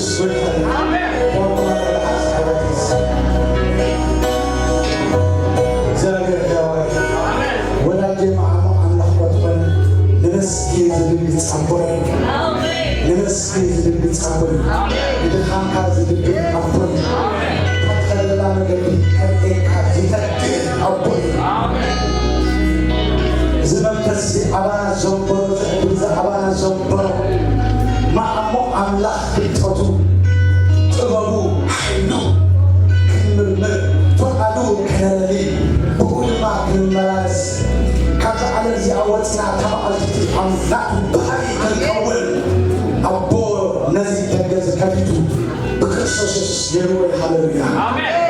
ኣሜን። እግዚኣብሔር ሕያው እዩ። ኣሜን። ወዳጄ፣ መዓሙቕ ኣምላኽ እኳ ትኾነ፣ ንመስኪን ዝድግፍ ኣቦ እዩ። ኣሜን። ንመስኪን ዝድግፍ ኣቦ እዩ። ኣሜን። ንድኻምካ ዝድግፍ ኣቦ እዩ። ኣሜን። እታ ትኸደላ መገዲ ከርእየካ ዝፈቅድ ኣቦ እዩ። ኣሜን። እዚ መንፈስ እዚ ኣባና ዘንበሮ፣ እዚ ዕድል እዚ ኣባና ዘንበሮ፣ መዓሙቕ ኣምላኽ ፍልጠቱ፣ ጥበቡ፣ ሓይሉ ክንምርምር፣ ፈቓዱ ከነለሊ፣ ብኡ ድማ ክንመላለስ፣ ካብዛ ዓለም እዚኣ ወፂና እታ መዓልቲ እቲኣ ናቱ ባህሪ ክንከውን ኣቦ ነዚ ደገ እዚ ከፊቱ ብክርስቶስ የሱስ ገይርዎ እዩ። ሃሌሉያ። ኣሜን።